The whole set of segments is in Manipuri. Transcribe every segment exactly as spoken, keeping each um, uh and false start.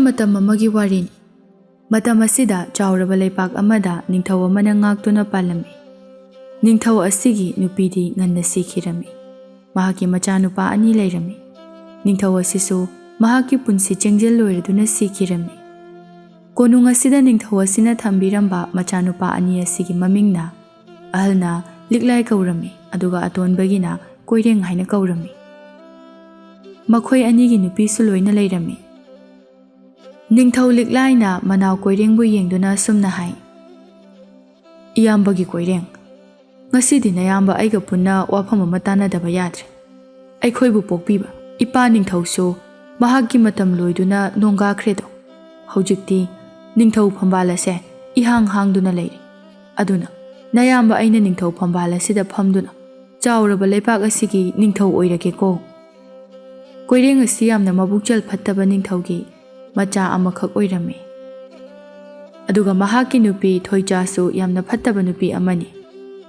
ꯃꯇꯝ ꯑꯃꯒꯤ ꯋꯥꯔꯤꯅꯤ꯫ ꯃꯇꯝ ꯑꯁꯤꯗ ꯆꯥꯎꯔꯕ ꯂꯩꯄꯥꯛ ꯑꯃꯗ ꯅꯤꯡꯊꯧ ꯑꯃꯅ ꯉꯥꯛꯇꯨꯅ ꯄꯥꯜꯂꯝꯃꯤ꯫ ꯅꯤꯡꯊꯧ ꯑꯁꯤꯒꯤ ꯅꯨꯄꯤꯗꯤ ꯉꯟꯅ ꯁꯤꯈꯤꯔꯝꯃꯤ꯫ ꯃꯍꯥꯛꯀꯤ ꯃꯆꯥꯅꯨꯄꯥ ꯑꯅꯤ ꯂꯩꯔꯝꯃꯤ꯫ ꯅꯤꯡꯊꯧ ꯑꯁꯤꯁꯨ ꯃꯍꯥꯛꯀꯤ ꯄꯨꯟꯁꯤ ꯆꯦꯡꯖꯦꯜ ꯂꯣꯏꯔꯗꯨꯅ ꯁꯤꯈꯤꯔꯝꯃꯤ꯫ ꯀꯣꯅꯨꯡ ꯑꯁꯤꯗ ꯅꯤꯡꯊꯧ ꯑꯁꯤꯅ ꯊꯝꯕꯤꯔꯝꯕ ꯃꯆꯥꯅꯨꯄꯥ ꯑꯅꯤ ꯑꯁꯤꯒꯤ ꯃꯃꯤꯡꯅ ꯑꯍꯜꯅ ꯂꯤꯛꯂꯥꯏ ꯀꯧꯔꯝꯃꯤ, ꯑꯗꯨꯒ ꯑꯇꯣꯟꯕꯒꯤꯅ ꯀꯣꯏꯔꯦꯡ ꯍꯥꯏꯅ ꯀꯧꯔꯝꯃꯤ꯫ ꯃꯈꯣꯏ ꯑꯅꯤꯒꯤ ꯅꯨꯄꯤꯁꯨ ꯂꯣꯏꯅ ꯂꯩꯔꯝꯃꯤ꯫ ꯅꯤꯡꯊꯧ ꯂꯤꯛꯂꯥꯏꯅ ꯃꯅꯥꯎ ꯀꯣꯏꯔꯦꯡꯕꯨ ꯌꯦꯡꯗꯨꯅ ꯑꯁꯨꯝꯅ ꯍꯥꯏ, "ꯏꯌꯥꯝꯕꯒꯤ ꯀꯣꯏꯔꯦꯡ, ꯉꯁꯤꯗꯤ ꯅꯌꯥꯝꯕ ꯑꯩꯒ ꯄꯨꯟꯅ ꯋꯥꯐꯝ ꯑꯃ ꯇꯥꯟꯅꯗꯕ ꯌꯥꯗ꯭ꯔꯦ꯫ ꯑꯩꯈꯣꯏꯕꯨ ꯄꯣꯛꯄꯤꯕ ꯏꯄꯥ ꯅꯤꯡꯊꯧꯁꯨ ꯃꯍꯥꯛꯀꯤ ꯃꯇꯝ ꯂꯣꯏꯗꯨꯅ ꯅꯣꯡꯒꯥꯈ꯭ꯔꯦꯗꯣ꯫ ꯍꯧꯖꯤꯛꯇꯤ ꯅꯤꯡꯊꯧ ꯐꯝꯕꯥꯜ ꯑꯁꯦ ꯏꯍꯥꯡ ꯍꯥꯡꯗꯨꯅ ꯂꯩꯔꯦ꯫ ꯑꯗꯨꯅ ꯅꯌꯥꯝꯕ ꯑꯩꯅ ꯅꯤꯡꯊꯧ ꯐꯝꯕꯥꯜ ꯑꯁꯤꯗ ꯐꯝꯗꯨꯅ ꯆꯥꯎꯔꯕ ꯂꯩꯄꯥꯛ ꯑꯁꯤꯒꯤ ꯅꯤꯡꯊꯧ ꯑꯣꯏꯔꯒꯦꯀꯣ꯫" ꯀꯣꯏꯔꯦꯡ ꯑꯁꯤ ꯌꯥꯝꯅ ꯃꯕꯨꯛꯆꯦꯜ ꯐꯠꯇꯕ ꯅꯤꯡꯊꯧꯒꯤ ꯃꯆꯥ ꯑꯃꯈꯛ ꯑꯣꯏꯔꯝꯃꯤ꯫ ꯑꯗꯨꯒ ꯃꯍꯥꯛꯀꯤ ꯅꯨꯄꯤ ꯊꯣꯏꯆꯥꯁꯨ ꯌꯥꯝꯅ ꯐꯠꯇꯕ ꯅꯨꯄꯤ ꯑꯃꯅꯤ꯫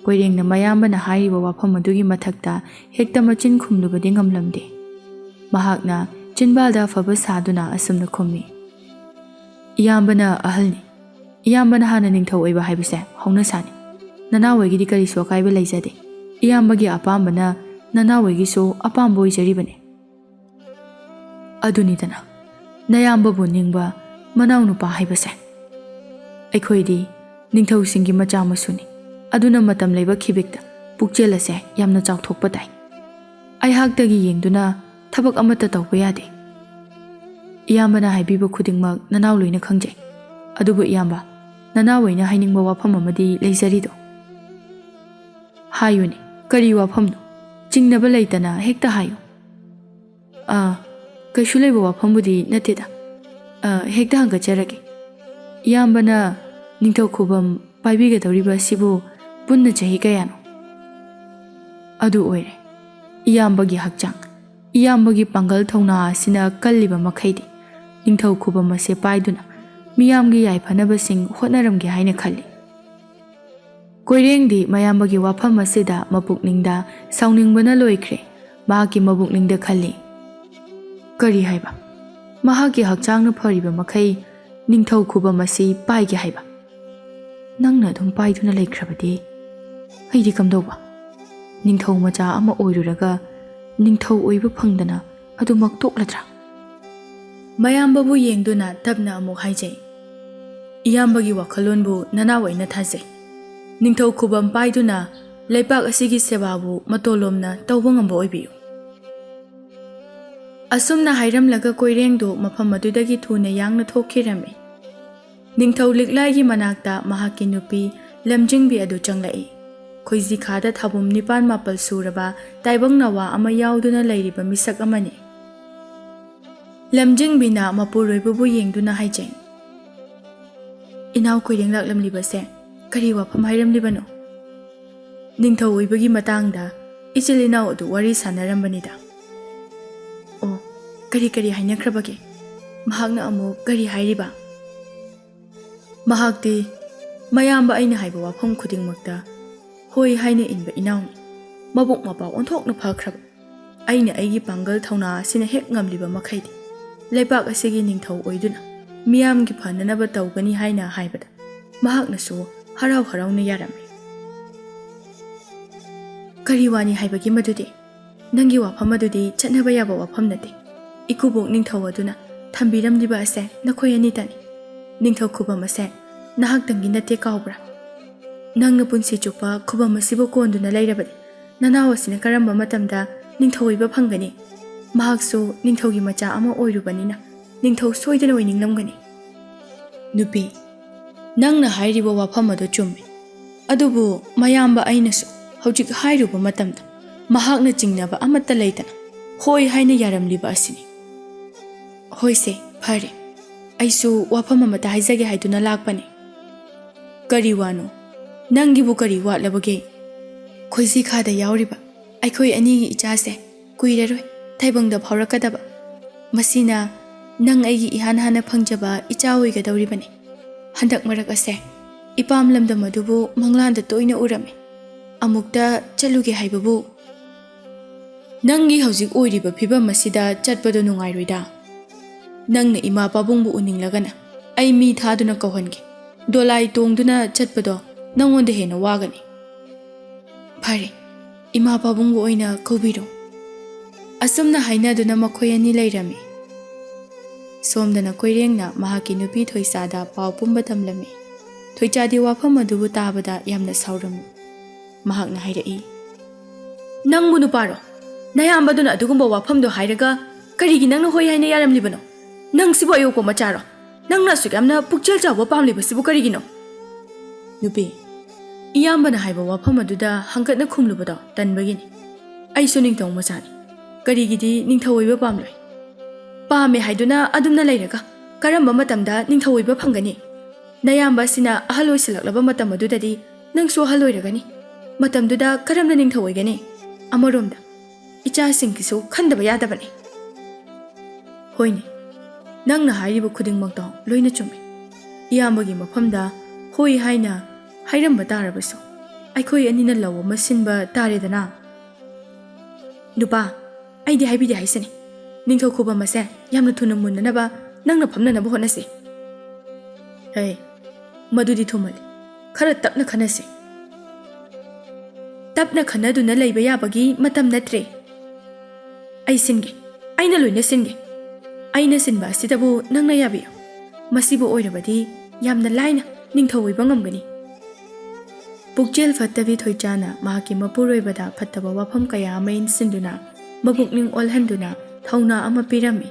ꯀꯣꯏꯔꯦꯡꯅ ꯃꯌꯥꯝꯕꯅ ꯍꯥꯏꯔꯤꯕ ꯋꯥꯐꯝ ꯑꯗꯨꯒꯤ ꯃꯊꯛꯇ ꯍꯦꯛꯇ ꯃꯆꯤꯟ ꯈꯨꯝꯂꯨꯕꯗꯤ ꯉꯝꯂꯝꯗꯦ꯫ ꯃꯍꯥꯛꯅ ꯆꯤꯟꯕꯥꯜꯗ ꯑꯐꯕ ꯁꯥꯗꯨꯅ ꯑꯁꯨꯝꯅ ꯈꯨꯝꯃꯤ, "ꯏꯌꯥꯝꯕꯅ ꯑꯍꯜꯅꯤ꯫ ꯏꯌꯥꯝꯕꯅ ꯍꯥꯟꯅ ꯅꯤꯡꯊꯧ ꯑꯣꯏꯕ ꯍꯥꯏꯕꯁꯦ ꯍꯧꯅꯁꯥꯅꯤ꯫ ꯅꯅꯥꯎ ꯑꯣꯏꯒꯤꯗꯤ ꯀꯔꯤꯁꯨ ꯑꯀꯥꯏꯕ ꯂꯩꯖꯗꯦ꯫ ꯏꯌꯥꯝꯕꯒꯤ ꯑꯄꯥꯝꯕꯅ ꯅꯅꯥꯎ ꯑꯣꯏꯒꯤꯁꯨ ꯑꯄꯥꯝꯕ ꯑꯣꯏꯖꯔꯤꯕꯅꯤ꯫ ꯑꯗꯨꯅꯤꯗꯅ, ꯅꯌꯥꯝꯕꯕꯨ ꯅꯤꯡꯕ ꯃꯅꯥꯎꯅꯨꯄꯥ ꯍꯥꯏꯕꯁꯦ꯫ ꯑꯩꯈꯣꯏꯗꯤ ꯅꯤꯡꯊꯧꯁꯤꯡꯒꯤ ꯃꯆꯥ ꯃꯁꯨꯅꯤ꯫ ꯑꯗꯨꯅ ꯃꯇꯝ ꯂꯩꯕ ꯈꯤꯕꯤꯛꯇ ꯄꯨꯛꯆꯦꯜ ꯑꯁꯦ ꯌꯥꯝꯅ ꯆꯥꯎꯊꯣꯛꯄ ꯇꯥꯏ꯫ ꯑꯩꯍꯥꯛꯇꯒꯤ ꯌꯦꯡꯗꯨꯅ ꯊꯕꯛ ꯑꯃꯠꯇ ꯇꯧꯕ ꯌꯥꯗꯦ꯫ ꯏꯌꯥꯝꯕꯅ ꯍꯥꯏꯕꯤꯕ ꯈꯨꯗꯤꯡꯃꯛ ꯅꯅꯥꯎ ꯂꯣꯏꯅ ꯈꯪꯖꯩ꯫ ꯑꯗꯨꯕꯨ ꯏꯌꯥꯝꯕ, ꯅꯅꯥꯎ ꯑꯣꯏꯅ ꯍꯥꯏꯅꯤꯡꯕ ꯋꯥꯐꯝ ꯑꯃꯗꯤ ꯂꯩꯖꯔꯤꯗꯣ꯫ ꯍꯥꯏꯌꯨꯅꯦ, ꯀꯔꯤ ꯋꯥꯐꯝꯅꯣ? ꯆꯤꯡꯅꯕ ꯂꯩꯇꯅ ꯍꯦꯛꯇ ꯍꯥꯏꯌꯨ꯫" "ꯑꯥ, ꯀꯩꯁꯨ ꯂꯩꯕ ꯋꯥꯐꯝꯕꯨꯗꯤ ꯅꯠꯇꯦꯗ꯫ ꯑꯥ, ꯍꯦꯛꯇ ꯍꯪꯒꯠꯆꯔꯒꯦ꯫ ꯏꯌꯥꯝꯕꯅ ꯅꯤꯡꯊꯧ ꯈꯨꯕꯝ ꯄꯥꯏꯕꯤꯒꯗꯧꯔꯤꯕ ꯑꯁꯤꯕꯨ ꯄꯨꯟꯅ ꯆꯍꯤ ꯀꯌꯥꯅꯣ?" ꯑꯗꯨ ꯑꯣꯏꯔꯦ꯫ ꯏꯌꯥꯝꯕꯒꯤ ꯍꯛꯆꯥꯡ, ꯏꯌꯥꯝꯕꯒꯤ ꯄꯥꯡꯒꯜ ꯊꯧꯅꯥ ꯑꯁꯤꯅ ꯀꯜꯂꯤꯕ ꯃꯈꯩꯗꯤ ꯅꯤꯡꯊꯧ ꯈꯨꯕꯝ ꯑꯁꯦ ꯄꯥꯏꯗꯨꯅ ꯃꯤꯌꯥꯝꯒꯤ ꯌꯥꯏꯐꯅꯕꯁꯤꯡ ꯍꯣꯠꯅꯔꯝꯒꯦ ꯍꯥꯏꯅ ꯈꯜꯂꯤ꯫ ꯀꯣꯏꯔꯦꯡꯗꯤ ꯃꯌꯥꯝꯕꯒꯤ ꯋꯥꯐꯝ ꯑꯁꯤꯗ ꯃꯄꯨꯛꯅꯤꯡꯗ ꯁꯥꯎꯅꯤꯡꯕꯅ ꯂꯣꯏꯈ꯭ꯔꯦ꯫ ꯃꯍꯥꯛꯀꯤ ꯃꯕꯨꯛꯅꯤꯡꯗ ꯈꯜꯂꯤ, "ꯀꯔꯤ ꯍꯥꯏꯕ? ꯃꯍꯥꯛꯀꯤ ꯍꯛꯆꯥꯡꯅ ꯐꯔꯤꯕ ꯃꯈꯩ ꯅꯤꯡꯊꯧ ꯈꯨꯕꯝ ꯑꯁꯤ ꯄꯥꯏꯒꯦ ꯍꯥꯏꯕ꯫ ꯅꯪꯅ ꯑꯗꯨꯝ ꯄꯥꯏꯗꯨꯅ ꯂꯩꯈ꯭ꯔꯕꯗꯤ ꯑꯩꯗꯤ ꯀꯝꯗꯧꯕ? ꯅꯤꯡꯊꯧ ꯃꯆꯥ ꯑꯃ ꯑꯣꯏꯔꯨꯔꯒ ꯅꯤꯡꯊꯧ ꯑꯣꯏꯕ ꯐꯪꯗꯅ ꯑꯗꯨꯃꯛ ꯇꯣꯛꯂꯗ꯭ꯔꯥ? ꯃꯌꯥꯝꯕꯕꯨ ꯌꯦꯡꯗꯨꯅ ꯇꯞꯅ ꯑꯃꯨꯛ ꯍꯥꯏꯖꯩ, "ꯏꯌꯥꯝꯕꯒꯤ ꯋꯥꯈꯜꯂꯣꯟꯕꯨ ꯅꯅꯥꯎ ꯑꯩꯅ ꯊꯥꯖꯩ꯫ ꯅꯤꯡꯊꯧ ꯈꯨꯕꯝ ꯄꯥꯏꯗꯨꯅ ꯂꯩꯄꯥꯛ ꯑꯁꯤꯒꯤ ꯁꯦꯕꯥꯕꯨ ꯃꯇꯣꯂꯣꯝꯅ ꯇꯧꯕ ꯉꯝꯕ ꯑꯣꯏꯕꯤꯌꯨ꯫" ꯑꯁꯨꯝꯅ ꯍꯥꯏꯔꯝꯂꯒ ꯀꯣꯏꯔꯦꯡꯗꯨ ꯃꯐꯝ ꯑꯗꯨꯗꯒꯤ ꯊꯨꯅ ꯌꯥꯡꯅ ꯊꯣꯛꯈꯤꯔꯝꯃꯤ꯫ ꯅꯤꯡꯊꯧ ꯂꯤꯛꯂꯥꯏꯒꯤ ꯃꯅꯥꯛꯇ ꯃꯍꯥꯛꯀꯤ ꯅꯨꯄꯤ ꯂꯝꯖꯤꯡꯕꯤ ꯑꯗꯨ ꯆꯪꯂꯛꯏ꯫ ꯈꯣꯏꯖꯤꯈꯥꯗ ꯊꯥꯕꯨꯝ ꯅꯤꯄꯥꯟ ꯃꯥꯄꯜ ꯁꯨꯔꯕ ꯇꯥꯏꯕꯪ ꯅꯋꯥ ꯑꯃ ꯌꯥꯎꯗꯨꯅ ꯂꯩꯔꯤꯕ ꯃꯤꯁꯛ ꯑꯃꯅꯤ꯫ ꯂꯝꯖꯤꯡꯕꯤꯅ ꯃꯄꯨꯔꯣꯏꯕꯕꯨ ꯌꯦꯡꯗꯨꯅ ꯍꯥꯏꯖꯩ, "ꯏꯅꯥꯎ ꯀꯣꯏꯔꯦꯡ ꯂꯥꯛꯂꯝꯂꯤꯕꯁꯦ ꯀꯔꯤ ꯋꯥꯐꯝ ꯍꯥꯏꯔꯝꯂꯤꯕꯅꯣ?" "ꯅꯤꯡꯊꯧ ꯑꯣꯏꯕꯒꯤ ꯃꯇꯥꯡꯗ ꯏꯆꯤꯜ ꯏꯅꯥꯎ ꯑꯗꯨ ꯋꯥꯔꯤ ꯁꯥꯟꯅꯔꯝꯕꯅꯤꯗ꯫" "ꯑꯣ, ꯀꯔꯤ ꯀꯔꯤ ꯍꯥꯏꯅꯈ꯭ꯔꯕꯒꯦ? ꯃꯍꯥꯛꯅ ꯑꯃꯨꯛ ꯀꯔꯤ ꯍꯥꯏꯔꯤꯕ?" "ꯃꯍꯥꯛꯇꯤ ꯃꯌꯥꯝꯕ ꯑꯩꯅ ꯍꯥꯏꯕ ꯋꯥꯐꯝ ꯈꯨꯗꯤꯡꯃꯛꯇ ꯍꯣꯏ ꯍꯥꯏꯅ ꯏꯟꯕ ꯏꯅꯥꯎꯅꯤ꯫ ꯃꯕꯨꯛ ꯃꯄꯥ ꯑꯣꯟꯊꯣꯛꯅ ꯐꯈ꯭ꯔꯕ꯫ ꯑꯩꯅ ꯑꯩꯒꯤ ꯄꯥꯡꯒꯜ ꯊꯧꯅꯥ ꯑꯁꯤꯅ ꯍꯦꯛ ꯉꯝꯂꯤꯕ ꯃꯈꯩꯗꯤ ꯂꯩꯄꯥꯛ ꯑꯁꯤꯒꯤ ꯅꯤꯡꯊꯧ ꯑꯣꯏꯗꯨꯅ ꯃꯤꯌꯥꯝꯒꯤ ꯐꯅꯅꯕ ꯇꯧꯒꯅꯤ ꯍꯥꯏꯅ ꯍꯥꯏꯕꯗ ꯃꯍꯥꯛꯅꯁꯨ ꯍꯔꯥꯎ ꯍꯔꯥꯎꯅ ꯌꯥꯔꯝꯃꯤ꯫" "ꯀꯔꯤ ꯋꯥꯅꯤ ꯍꯥꯏꯕꯒꯤ ꯃꯗꯨꯗꯤ? ꯅꯪꯒꯤ ꯋꯥꯐꯝ ꯑꯗꯨꯗꯤ ꯆꯠꯅꯕ ꯌꯥꯕ ꯋꯥꯐꯝ ꯅꯠꯇꯦ꯫ ꯏꯀꯨꯕꯣꯛ ꯅꯤꯡꯊꯧ ꯑꯗꯨꯅ ꯊꯝꯕꯤꯔꯝꯂꯤꯕ ꯑꯁꯦ ꯅꯈꯣꯏ ꯑꯅꯤꯇꯅꯤ꯫ ꯅꯤꯡꯊꯧ ꯈꯨꯕꯝ ꯑꯁꯦ ꯅꯍꯥꯛꯇꯪꯒꯤ ꯅꯠꯇꯦ ꯀꯥꯎꯕ꯭ꯔꯥ? ꯅꯪꯅ ꯄꯨꯟꯁꯤ ꯆꯨꯞꯄ ꯈꯨꯕꯝ ꯑꯁꯤꯕꯨ ꯀꯣꯟꯗꯨꯅ ꯂꯩꯔꯕꯗꯤ ꯅꯅꯥꯎ ꯑꯁꯤꯅ ꯀꯔꯝꯕ ꯃꯇꯝꯗ ꯅꯤꯡꯊꯧ ꯑꯣꯏꯕ ꯐꯪꯒꯅꯤ? ꯃꯍꯥꯛꯁꯨ ꯅꯤꯡꯊꯧꯒꯤ ꯃꯆꯥ ꯑꯃ ꯑꯣꯏꯔꯨꯕꯅꯤꯅ ꯅꯤꯡꯊꯧ ꯁꯣꯏꯗꯅ ꯑꯣꯏꯅꯤꯡꯂꯝꯒꯅꯤ꯫" "ꯅꯨꯄꯤ, ꯅꯪꯅ ꯍꯥꯏꯔꯤꯕ ꯋꯥꯐꯝ ꯑꯗꯨ ꯆꯨꯝꯃꯤ꯫ ꯑꯗꯨꯕꯨ ꯃꯌꯥꯝꯕ ꯑꯩꯅꯁꯨ ꯍꯧꯖꯤꯛ ꯍꯥꯏꯔꯨꯕ ꯃꯇꯝꯗ ꯃꯍꯥꯛꯅ ꯆꯤꯡꯅꯕ ꯑꯃꯠꯇ ꯂꯩꯇꯅ ꯍꯣꯏ ꯍꯥꯏꯅ ꯌꯥꯔꯝꯂꯤꯕ ꯑꯁꯤꯅꯤ꯫" "ꯍꯣꯏꯁꯦ, ꯐꯔꯦ꯫ ꯑꯩꯁꯨ ꯋꯥꯐꯝ ꯑꯃꯇ ꯍꯥꯏꯖꯒꯦ ꯍꯥꯏꯗꯨꯅ ꯂꯥꯛꯄꯅꯤ꯫" "ꯀꯔꯤ ꯋꯥꯅꯣ? ꯅꯪꯒꯤꯕꯨ ꯀꯔꯤ ꯋꯥꯠꯂꯕꯒꯦ?" "ꯈꯣꯏꯖꯤꯈꯥꯗ ꯌꯥꯎꯔꯤꯕ ꯑꯩꯈꯣꯏ ꯑꯅꯤꯒꯤ ꯏꯆꯥꯁꯦ ꯀꯨꯏꯔꯔꯣꯏ ꯇꯥꯏꯕꯪꯗ ꯐꯥꯎꯔꯛꯀꯗꯕ꯫ ꯃꯁꯤꯅ ꯅꯪ ꯑꯩꯒꯤ ꯏꯍꯥꯟ ꯍꯥꯟꯅ ꯐꯪꯖꯕ ꯏꯆꯥ ꯑꯣꯏꯒꯗꯧꯔꯤꯕꯅꯤ꯫ ꯍꯟꯗꯛ ꯃꯔꯛ ꯑꯁꯦ ꯏꯄꯥꯝ ꯂꯝꯗꯝ ꯑꯗꯨꯕꯨ ꯃꯪꯂꯥꯟꯗ ꯇꯣꯏꯅ ꯎꯔꯝꯃꯤ꯫ ꯑꯃꯨꯛꯇ ꯆꯠꯂꯨꯒꯦ ꯍꯥꯏꯕꯕꯨ ꯅꯪꯒꯤ ꯍꯧꯖꯤꯛ ꯑꯣꯏꯔꯤꯕ ꯐꯤꯕꯝ ꯑꯁꯤꯗ ꯆꯠꯄꯗꯣ ꯅꯨꯡꯉꯥꯏꯔꯣꯏꯗ꯫" "ꯅꯪꯅ ꯏꯃꯥ ꯄꯥꯕꯨꯡꯕꯨ ꯎꯅꯤꯡꯂꯒꯅ ꯑꯩ ꯃꯤ ꯊꯥꯗꯨꯅ ꯀꯧꯍꯟꯒꯦ꯫ ꯗꯣꯂꯥꯏ ꯇꯣꯡꯗꯨꯅ ꯆꯠꯄꯗꯣ ꯅꯪꯉꯣꯟꯗ ꯍꯦꯟꯅ ꯋꯥꯒꯅꯤ꯫" "ꯐꯔꯦ, ꯏꯃꯥ ꯄꯥꯕꯨꯡꯕꯨ ꯑꯣꯏꯅ ꯀꯧꯕꯤꯔꯣ꯫" ꯑꯁꯨꯝꯅ ꯍꯥꯏꯅꯗꯨꯅ ꯃꯈꯣꯏ ꯑꯅꯤ ꯂꯩꯔꯝꯃꯤ꯫ ꯁꯣꯝꯗꯅ ꯀꯣꯏꯔꯦꯡꯅ ꯃꯍꯥꯛꯀꯤ ꯅꯨꯄꯤ ꯊꯣꯏꯆꯥꯗ ꯄꯥꯎ ꯄꯨꯝꯕ ꯇꯝꯂꯝꯃꯤ꯫ ꯊꯣꯏꯆꯥꯗꯤ ꯋꯥꯐꯝ ꯑꯗꯨꯕꯨ ꯇꯥꯕꯗ ꯌꯥꯝꯅ ꯁꯥꯎꯔꯝꯃꯤ꯫ ꯃꯍꯥꯛꯅ ꯍꯥꯏꯔꯛꯏ, "ꯅꯪꯕꯨ ꯅꯨꯄꯥꯔꯣ? ꯅꯌꯥꯝꯕꯗꯨꯅ ꯑꯗꯨꯒꯨꯝꯕ ꯋꯥꯐꯝꯗꯣ ꯍꯥꯏꯔꯒ ꯀꯔꯤꯒꯤ ꯅꯪꯅ ꯍꯣꯏ ꯍꯥꯏꯅ ꯌꯥꯔꯝꯂꯤꯕꯅꯣ? ꯅꯪꯁꯤꯕꯨ ꯑꯌꯣꯛꯄ ꯃꯆꯥꯔꯣ? ꯅꯪꯅ ꯑꯁꯨꯛ ꯌꯥꯝꯅ ꯄꯨꯛꯆꯦꯜ ꯆꯥꯎꯕ ꯄꯥꯝꯂꯤꯕꯁꯤꯕꯨ ꯀꯔꯤꯒꯤꯅꯣ?" "ꯅꯨꯄꯤ, ꯏꯌꯥꯝꯕꯅ ꯍꯥꯏꯕ ꯋꯥꯐꯝ ꯑꯗꯨꯗ ꯍꯪꯒꯠꯅ ꯈꯨꯝꯂꯨꯕꯗꯣ ꯇꯟꯕꯒꯤꯅꯤ꯫ ꯑꯩꯁꯨ ꯅꯤꯡꯊꯧ ꯃꯆꯥꯅꯤ꯫ ꯀꯔꯤꯒꯤꯗꯤ ꯅꯤꯡꯊꯧ ꯑꯣꯏꯕ ꯄꯥꯝꯂꯣꯏ? ꯄꯥꯝꯃꯦ ꯍꯥꯏꯗꯨꯅ ꯑꯗꯨꯝꯅ ꯂꯩꯔꯒ ꯀꯔꯝꯕ ꯃꯇꯝꯗ ꯅꯤꯡꯊꯧ ꯑꯣꯏꯕ ꯐꯪꯒꯅꯤ? ꯅꯌꯥꯝꯕ ꯑꯁꯤꯅ ꯑꯍꯜ ꯑꯣꯏꯁꯤꯜꯂꯛꯂꯕ ꯃꯇꯝ ꯑꯗꯨꯗꯗꯤ ꯅꯪꯁꯨ ꯑꯍꯜ ꯑꯣꯏꯔꯒꯅꯤ꯫ ꯃꯇꯝꯗꯨꯗ ꯀꯔꯝꯅ ꯅꯤꯡꯊꯧ ꯑꯣꯏꯒꯅꯤ? ꯑꯃꯔꯣꯝꯗ ꯏꯆꯥꯁꯤꯡꯒꯤꯁꯨ ꯈꯟꯗꯕ ꯌꯥꯗꯕꯅꯤ꯫" "ꯍꯣꯏꯅꯦ, ꯅꯪꯅ ꯍꯥꯏꯔꯤꯕ ꯈꯨꯗꯤꯡꯃꯛꯇꯣ ꯂꯣꯏꯅ ꯆꯨꯝꯃꯤ꯫ ꯏꯌꯥꯝꯕꯒꯤ ꯃꯐꯝꯗ ꯍꯣꯏ ꯍꯥꯏꯅ ꯍꯥꯏꯔꯝꯕ ꯇꯥꯔꯕꯁꯨ ꯑꯩꯈꯣꯏ ꯑꯅꯤꯅ ꯂꯧ ꯑꯃ ꯁꯤꯟꯕ ꯇꯥꯔꯦꯗꯅ꯫" "ꯅꯨꯄꯥ, ꯑꯩꯗꯤ ꯍꯥꯏꯕꯤꯗꯦ ꯍꯥꯏꯁꯤꯅꯤ꯫ ꯅꯤꯡꯊꯧ ꯈꯨꯕꯝ ꯑꯁꯦ ꯌꯥꯝꯅ ꯊꯨꯅ ꯃꯨꯟꯅꯅꯕ ꯅꯪꯅ ꯐꯝꯅꯅꯕ ꯍꯣꯠꯅꯁꯤ꯫" "ꯍꯦ, ꯃꯗꯨꯗꯤ ꯊꯨꯃꯜꯂꯤ꯫ ꯈꯔ ꯇꯞꯅ ꯈꯟꯅꯁꯤ꯫" "ꯇꯞꯅ ꯈꯟꯅꯗꯨꯅ ꯂꯩꯕ ꯌꯥꯕꯒꯤ ꯃꯇꯝ ꯅꯠꯇ꯭ꯔꯦ꯫ ꯑꯩ ꯁꯤꯟꯒꯦ, ꯑꯩꯅ ꯂꯣꯏꯅ ꯁꯤꯟꯒꯦ꯫ ꯑꯩꯅ ꯁꯤꯟꯕ ꯑꯁꯤꯗꯕꯨ ꯅꯪꯅ ꯌꯥꯕꯤꯌꯨ꯫ ꯃꯁꯤꯕꯨ ꯑꯣꯏꯔꯕꯗꯤ ꯌꯥꯝꯅ ꯂꯥꯏꯅ ꯅꯤꯡꯊꯧ ꯑꯣꯏꯕ ꯉꯝꯒꯅꯤ꯫" ꯄꯨꯛꯆꯦꯜ ꯐꯠꯇꯕꯤ ꯊꯣꯏꯆꯥꯅ ꯃꯍꯥꯛꯀꯤ ꯃꯄꯨꯔꯣꯏꯕꯗ ꯐꯠꯇꯕ ꯋꯥꯐꯝ ꯀꯌꯥ ꯑꯃ ꯏꯟꯁꯤꯟꯗꯨꯅ, ꯃꯄꯨꯛꯅꯤꯡ ꯑꯣꯜꯍꯟꯗꯨꯅ ꯊꯧꯅꯥ ꯑꯃ ꯄꯤꯔꯝꯃꯤ꯫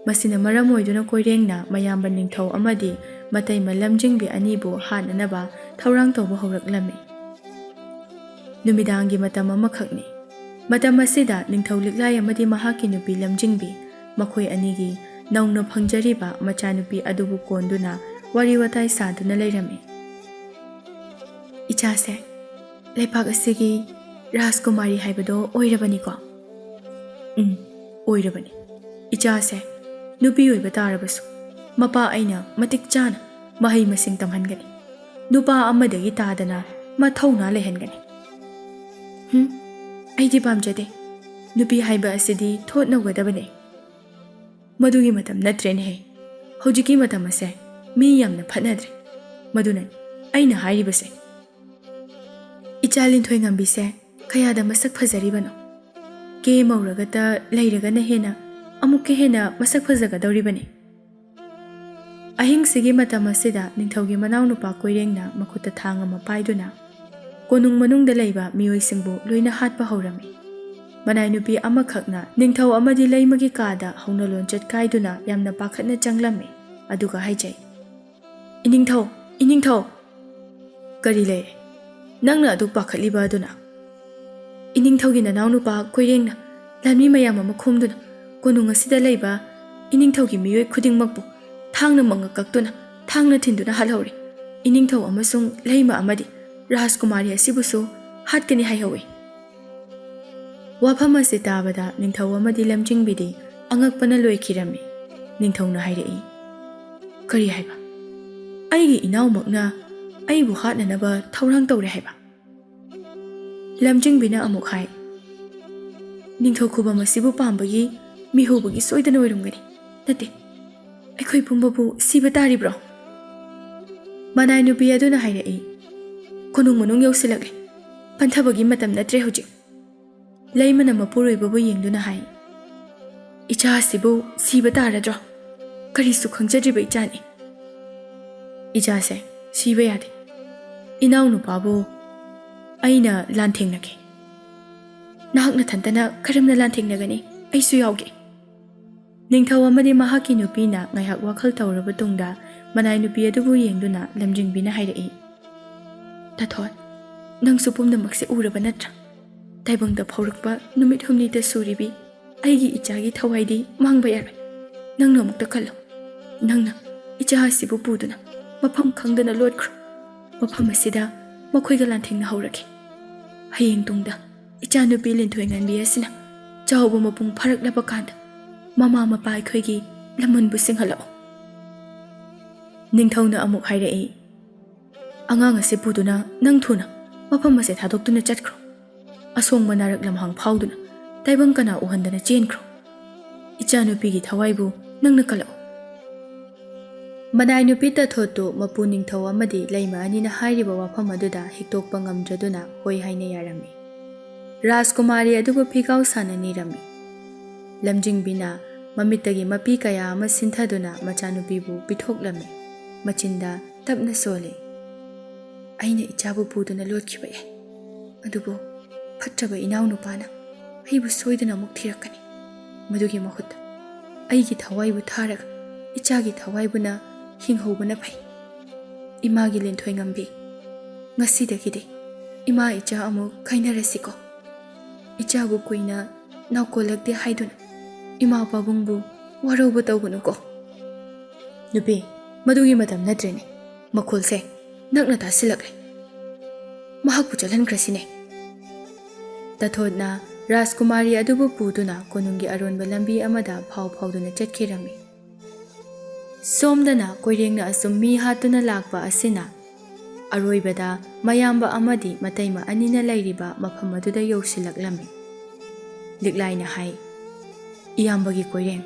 ꯃꯁꯤꯅ ꯃꯔꯝ ꯑꯣꯏꯗꯨꯅ ꯀꯣꯏꯔꯦꯡꯅ ꯃꯌꯥꯝꯕ ꯅꯤꯡꯊꯧ ꯑꯃꯗꯤ ꯃꯇꯩꯃ ꯂꯝꯖꯤꯡꯕꯤ ꯑꯅꯤꯕꯨ ꯍꯥꯠꯅꯅꯕ ꯊꯧꯔꯥꯡ ꯇꯧꯕ ꯍꯧꯔꯛꯂꯝꯃꯤ꯫ ꯅꯨꯃꯤꯗꯥꯡꯒꯤ ꯃꯇꯝ ꯑꯃꯈꯛꯅꯤ꯫ ꯃꯇꯝ ꯑꯁꯤꯗ ꯅꯤꯡꯊꯧ ꯂꯤꯛꯂꯥꯏ ꯑꯃꯗꯤ ꯃꯍꯥꯛꯀꯤ ꯅꯨꯄꯤ ꯂꯝꯖꯤꯡꯕꯤ, ꯃꯈꯣꯏ ꯑꯅꯤꯒꯤ ꯅꯧꯅ ꯐꯪꯖꯔꯤꯕ ꯃꯆꯥꯅꯨꯄꯤ ꯑꯗꯨꯕꯨ ꯀꯣꯟꯗꯨꯅ ꯋꯥꯔꯤ ꯋꯥꯇꯥꯏ ꯁꯥꯗꯨꯅ ꯂꯩꯔꯝꯃꯤ꯫ "ꯏꯆꯥꯁꯦ ꯂꯩꯄꯥꯛ ꯑꯁꯤꯒꯤ ꯔꯥꯖꯀꯨꯃꯥꯔꯤ ꯍꯥꯏꯕꯗꯣ ꯑꯣꯏꯔꯕꯅꯤꯀꯣ?" "ꯎꯝ, ꯑꯣꯏꯔꯕꯅꯤ꯫ ꯏꯆꯥꯁꯦ ꯅꯨꯄꯤ ꯑꯣꯏꯕ ꯇꯥꯔꯕꯁꯨ ꯃꯄꯥ ꯑꯩꯅ ꯃꯇꯤꯛ ꯆꯥꯅ ꯃꯍꯩ ꯃꯁꯤꯡ ꯇꯝꯍꯟꯒꯅꯤ꯫ ꯅꯨꯄꯥ ꯑꯃꯗꯒꯤ ꯇꯥꯗꯅ ꯃꯊꯧꯅꯥ ꯂꯩꯍꯟꯒꯅꯤ꯫" "ꯍꯨꯝ, ꯑꯩꯗꯤ ꯄꯥꯝꯖꯗꯦ꯫ ꯅꯨꯄꯤ ꯍꯥꯏꯕ ꯑꯁꯤꯗꯤ ꯊꯣꯠ ꯅꯧꯒꯗꯕꯅꯦ꯫" "ꯃꯗꯨꯒꯤ ꯃꯇꯝ ꯅꯠꯇ꯭ꯔꯦꯅꯦꯍꯦ꯫ ꯍꯧꯖꯤꯛꯀꯤ ꯃꯇꯝ ꯑꯁꯦ ꯃꯤ ꯌꯥꯝꯅ ꯐꯠꯅꯗ꯭ꯔꯦ꯫ ꯃꯗꯨꯅꯅꯤ ꯑꯩꯅ ꯍꯥꯏꯔꯤꯕꯁꯦ꯫ ꯏꯆꯥ ꯂꯤꯟꯊꯣꯏ ꯉꯝꯕꯤꯁꯦ ꯀꯌꯥꯗ ꯃꯁꯛ ꯐꯖꯔꯤꯕꯅꯣ꯫ ꯀꯦ ꯃꯧꯔꯒꯇ ꯂꯩꯔꯒꯅ ꯍꯦꯟꯅ, ꯑꯃꯨꯛꯀ ꯍꯦꯟꯅ ꯃꯁꯛ ꯐꯖꯒꯗꯧꯔꯤꯕꯅꯤ"꯫ ꯑꯍꯤꯡꯁꯤꯒꯤ ꯃꯇꯝ ꯑꯁꯤꯗ ꯅꯤꯡꯊꯧꯒꯤ ꯃꯅꯥꯎꯅꯨꯄꯥ ꯀꯣꯏꯔꯦꯡꯅ ꯃꯈꯨꯠꯇ ꯊꯥꯡ ꯑꯃ ꯄꯥꯏꯗꯨꯅ ꯀꯣꯅꯨꯡ ꯃꯅꯨꯡꯗ ꯂꯩꯕ ꯃꯤꯑꯣꯏꯁꯤꯡꯕꯨ ꯂꯣꯏꯅ ꯍꯥꯠꯄ ꯍꯧꯔꯝꯃꯤ꯫ ꯃꯅꯥꯏ ꯅꯨꯄꯤ ꯑꯃꯈꯛꯅ ꯅꯤꯡꯊꯧ ꯑꯃꯗꯤ ꯂꯩꯃꯒꯤ ꯀꯥꯗ ꯍꯧꯅ ꯂꯣꯟꯆꯠ ꯀꯥꯏꯗꯨꯅ ꯌꯥꯝꯅ ꯄꯥꯈꯠꯅ ꯆꯪꯂꯝꯃꯤ꯫ ꯑꯗꯨꯒ ꯍꯥꯏꯖꯩ, "ꯏꯅꯤꯡꯊꯧ, ꯏꯅꯤꯡꯊꯧ!" "ꯀꯔꯤ ꯂꯩꯔꯦ? ꯅꯪꯅ ꯑꯗꯨꯛ ꯄꯥꯈꯠꯂꯤꯕ ꯑꯗꯨꯅ?" "ꯏꯅꯤꯡꯊꯧꯒꯤ ꯅꯅꯥꯎꯅꯨꯄꯥ ꯀꯣꯏꯔꯦꯡꯅ ꯂꯥꯟꯃꯤ ꯃꯌꯥꯝ ꯑꯃ ꯈꯣꯝꯗꯨꯅ ꯀꯣꯅꯨꯡ ꯑꯁꯤꯗ ꯂꯩꯕ ꯏꯅꯤꯡꯊꯧꯒꯤ ꯃꯤꯑꯣꯏ ꯈꯨꯗꯤꯡꯃꯛꯄꯨ ꯊꯥꯡꯅ ꯃꯉꯛ ꯀꯛꯇꯨꯅ, ꯊꯥꯡꯅ ꯊꯤꯟꯗꯨꯅ ꯍꯥꯠꯍꯧꯔꯦ꯫ ꯏꯅꯤꯡꯊꯧ ꯑꯃꯁꯨꯡ ꯂꯩꯃ ꯑꯃꯗꯤ ꯔꯥꯖꯀꯨꯃꯥꯔꯤ ꯑꯁꯤꯕꯨꯁꯨ ꯍꯥꯠꯀꯅꯤ ꯍꯥꯏꯍꯧꯋꯤ"꯫ ꯋꯥꯐꯝ ꯑꯁꯤ ꯇꯥꯕꯗ ꯅꯤꯡꯊꯧ ꯑꯃꯗꯤ ꯂꯝꯖꯤꯡꯕꯤꯗꯤ ꯑꯉꯛꯄꯅ ꯂꯣꯏꯈꯤꯔꯝꯃꯤ꯫ ꯅꯤꯡꯊꯧꯅ ꯍꯥꯏꯔꯛꯏ, "ꯀꯔꯤ ꯍꯥꯏꯕ? ꯑꯩꯒꯤ ꯏꯅꯥꯎꯃꯛꯅ ꯑꯩꯕꯨ ꯍꯥꯠꯅꯅꯕ ꯊꯧꯔꯥꯡ ꯇꯧꯔꯦ ꯍꯥꯏꯕ?" ꯂꯝꯖꯤꯡꯕꯤꯅ ꯑꯃꯨꯛ ꯍꯥꯏ, "ꯅꯤꯡꯊꯧ ꯈꯨꯕꯝ ꯑꯁꯤꯕꯨ ꯄꯥꯝꯕꯒꯤ ꯃꯤꯍꯧꯕꯒꯤ ꯁꯣꯏꯗꯅ ꯑꯣꯏꯔꯝꯒꯅꯤ꯫ ꯅꯠꯇꯦ, ꯑꯩꯈꯣꯏ ꯄꯨꯝꯕꯕꯨ ꯁꯤꯕ ꯇꯥꯔꯤꯕ꯭ꯔꯣ?" ꯃꯅꯥꯏ ꯅꯨꯄꯤ ꯑꯗꯨꯅ ꯍꯥꯏꯔꯛꯏ, "ꯀꯣꯅꯨꯡ ꯃꯅꯨꯡ ꯌꯧꯁꯤꯜꯂꯛꯂꯦ꯫ ꯄꯟꯊꯕꯒꯤ ꯃꯇꯝ ꯅꯠꯇ꯭ꯔꯦ ꯍꯧꯖꯤꯛ"꯫ ꯂꯩꯃꯅ ꯃꯄꯨꯔꯣꯏꯕꯕꯨ ꯌꯦꯡꯗꯨꯅ ꯍꯥꯏ, "ꯏꯆꯥ ꯑꯁꯤꯕꯨ ꯁꯤꯕ ꯇꯥꯔꯗ꯭ꯔꯣ? ꯀꯔꯤꯁꯨ ꯈꯪꯖꯗ꯭ꯔꯤꯕ ꯏꯆꯥꯅꯤ꯫ ꯏꯆꯥꯁꯦ ꯁꯤꯕ ꯌꯥꯗꯦ꯫ ꯏꯅꯥꯎꯅꯨꯄꯥꯕꯨ ꯑꯩꯅ ꯂꯥꯟꯊꯦꯡꯅꯒꯦ꯫ ꯅꯍꯥꯛ ꯅꯊꯟꯇꯅ ꯀꯔꯝꯅ ꯂꯥꯟꯊꯦꯡꯅꯒꯅꯤ? ꯑꯩꯁꯨ ꯌꯥꯎꯒꯦ"꯫ ꯅꯤꯡꯊꯧ ꯑꯃꯗꯤ ꯃꯍꯥꯛꯀꯤ ꯅꯨꯄꯤꯅ ꯉꯥꯏꯍꯥꯛ ꯋꯥꯈꯜ ꯇꯧꯔꯕ ꯇꯨꯡꯗ ꯃꯅꯥꯏ ꯅꯨꯄꯤ ꯑꯗꯨꯕꯨ ꯌꯦꯡꯗꯨꯅ ꯂꯝꯖꯤꯡꯕꯤꯅ ꯍꯥꯏꯔꯛꯏ, "ꯇꯥꯊꯣꯟ, ꯅꯪꯁꯨ ꯄꯨꯝꯅꯃꯛꯁꯦ ꯎꯔꯕ ꯅꯠꯇ꯭ꯔꯥ? ꯇꯥꯏꯕꯪꯗ ꯐꯥꯎꯔꯛꯄ ꯅꯨꯃꯤꯠ ꯍꯨꯝꯅꯤꯗ ꯁꯨꯔꯤꯕꯤ ꯑꯩꯒꯤ ꯏꯆꯥꯒꯤ ꯊꯋꯥꯏꯗꯤ ꯃꯥꯡꯕ ꯌꯥꯔꯣꯏ꯫ ꯅꯪꯅ ꯑꯃꯨꯛꯇ ꯈꯜꯂꯣ꯫ ꯅꯪꯅ ꯏꯆꯥ ꯑꯁꯤꯕꯨ ꯄꯨꯗꯨꯅ ꯃꯐꯝ ꯈꯪꯗꯅ ꯂꯣꯠꯈ꯭ꯔꯣ꯫ ꯃꯐꯝ ꯑꯁꯤꯗ ꯃꯈꯣꯏꯒ ꯂꯥꯟꯊꯦꯡꯅꯍꯧꯔꯒꯦ꯫ ꯍꯌꯦꯡ ꯇꯨꯡꯗ ꯏꯆꯥꯅꯨꯄꯤ ꯂꯤꯟꯊꯣꯏ ꯉꯥꯟꯕꯤ ꯑꯁꯤꯅ ꯆꯥꯎꯕ ꯃꯄꯨꯡ ꯐꯥꯔꯛꯂꯕ ꯀꯥꯟꯗ ꯃꯃꯥ ꯃꯄꯥ ꯑꯩꯈꯣꯏꯒꯤ ꯂꯃꯟꯕꯨ ꯁꯤꯡꯍꯜꯂꯛꯑꯣ"꯫ ꯅꯤꯡꯊꯧꯅ ꯑꯃꯨꯛ ꯍꯥꯏꯔꯛꯏ, "ꯑꯉꯥꯡ ꯑꯁꯤ ꯄꯨꯗꯨꯅ ꯅꯪ ꯊꯨꯅ ꯃꯐꯝ ꯑꯁꯦ ꯊꯥꯗꯣꯛꯇꯨꯅ ꯆꯠꯈ꯭ꯔꯣ꯫ ꯑꯁꯣꯡꯕ ꯅꯥꯔꯛ ꯂꯝꯍꯥꯡ ꯐꯥꯎꯗꯨꯅ ꯇꯥꯏꯕꯪ ꯀꯅꯥ ꯎꯍꯟꯗꯅ ꯆꯦꯟꯈ꯭ꯔꯣ"꯫ "ꯏꯆꯥꯅꯨꯄꯤꯒꯤ ꯊꯋꯥꯏꯕꯨ ꯅꯪꯅ ꯀꯜꯂꯛꯎ"꯫ ꯃꯅꯥꯏ ꯅꯨꯄꯤ ꯇꯥꯊꯣꯠꯇꯨ ꯃꯄꯨ ꯅꯤꯡꯊꯧ ꯑꯃꯗꯤ ꯂꯩꯃ ꯑꯅꯤꯅ ꯍꯥꯏꯔꯤꯕ ꯋꯥꯐꯝ ꯑꯗꯨꯗ ꯍꯤꯛꯇꯣꯛꯄ ꯉꯝꯗ꯭ꯔꯗꯨꯅ ꯍꯣꯏ ꯍꯥꯏꯅ ꯌꯥꯔꯝꯃꯤ꯫ ꯔꯥꯖꯀꯨꯃꯥꯔꯤ ꯑꯗꯨꯕꯨ ꯐꯤꯒꯥꯎ ꯁꯥꯅ ꯅꯤꯔꯝꯃꯤ꯫ ꯂꯝꯖꯤꯡꯕꯤꯅ ꯃꯃꯤꯠꯇꯒꯤ ꯃꯄꯤ ꯀꯌꯥ ꯑꯃ ꯁꯤꯟꯊꯗꯨꯅ ꯃꯆꯥꯅꯨꯄꯤꯕꯨ ꯄꯤꯊꯣꯛꯂꯝꯃꯤ꯫ ꯃꯆꯤꯟꯗ ꯇꯞꯅ ꯁꯣꯜꯂꯤ, "ꯑꯩꯅ ꯏꯆꯥꯕꯨ ꯄꯨꯗꯨꯅ ꯂꯣꯠꯈꯤꯕ ꯌꯥꯏ, ꯑꯗꯨꯕꯨ ꯐꯠꯇ꯭ꯔꯕ ꯏꯅꯥꯎꯅꯨꯄꯥꯅ ꯑꯩꯕꯨ ꯁꯣꯏꯗꯅ ꯑꯃꯨꯛ ꯊꯤꯔꯛꯀꯅꯤ꯫ ꯃꯗꯨꯒꯤ ꯃꯍꯨꯠꯇ ꯑꯩꯒꯤ ꯊꯋꯥꯏꯕꯨ ꯊꯥꯔꯒ ꯏꯆꯥꯒꯤ ꯊꯋꯥꯏꯕꯨꯅ ꯍꯤꯡꯍꯧꯕꯅ ꯐꯩ꯫ ꯏꯃꯥꯒꯤ ꯂꯤꯟꯊꯣꯏ ꯉꯝꯕꯤ, ꯉꯁꯤꯗꯒꯤꯗꯤ ꯏꯃꯥ ꯏꯆꯥ ꯑꯃꯨꯛ ꯈꯥꯏꯅꯔꯁꯤꯀꯣ꯫ ꯏꯆꯥꯕꯨ ꯀꯨꯏꯅ ꯅꯥꯎꯀꯣꯜꯂꯛꯇꯦ ꯍꯥꯏꯗꯨꯅ ꯏꯃꯥ ꯄꯥꯕꯨꯡꯕꯨ ꯋꯥꯔꯧꯕ ꯇꯧꯒꯅꯨꯀꯣ"꯫ "ꯅꯨꯄꯤ, ꯃꯗꯨꯒꯤ ꯃꯇꯝ ꯅꯠꯇ꯭ꯔꯦꯅꯦ꯫ ꯃꯈꯣꯜꯁꯦ ꯅꯛꯅ ꯇꯥꯁꯤꯜꯂꯛꯂꯦ꯫ ꯃꯍꯥꯛꯄꯨ ꯆꯠꯍꯟꯈ꯭ꯔꯁꯤꯅꯦ"꯫ ꯇꯥꯊꯣꯠꯅ ꯔꯥꯖꯀꯨꯃꯥꯔꯤ ꯑꯗꯨꯕꯨ ꯄꯨꯗꯨꯅ ꯀꯣꯅꯨꯡꯒꯤ ꯑꯔꯣꯟꯕ ꯂꯝꯕꯤ ꯑꯃꯗ ꯐꯥꯎ ꯐꯥꯎꯗꯨꯅ ꯆꯠꯈꯤꯔꯝꯃꯤ꯫ ꯁꯣꯝꯗꯅ ꯀꯣꯏꯔꯦꯡꯅ ꯑꯁꯨꯝ ꯃꯤ ꯍꯥꯠꯇꯨꯅ ꯂꯥꯛꯄ ꯑꯁꯤꯅ ꯑꯔꯣꯏꯕꯗ ꯃꯌꯥꯝꯕ ꯑꯃꯗꯤ ꯃꯇꯩꯃ ꯑꯅꯤꯅ ꯂꯩꯔꯤꯕ ꯃꯐꯝ ꯑꯗꯨꯗ ꯌꯧꯁꯤꯜꯂꯛꯂꯝꯃꯤ꯫ ꯂꯤꯛꯂꯥꯏꯅ ꯍꯥꯏ, "ꯏꯌꯥꯝꯕꯒꯤ ꯀꯣꯏꯔꯦꯡ,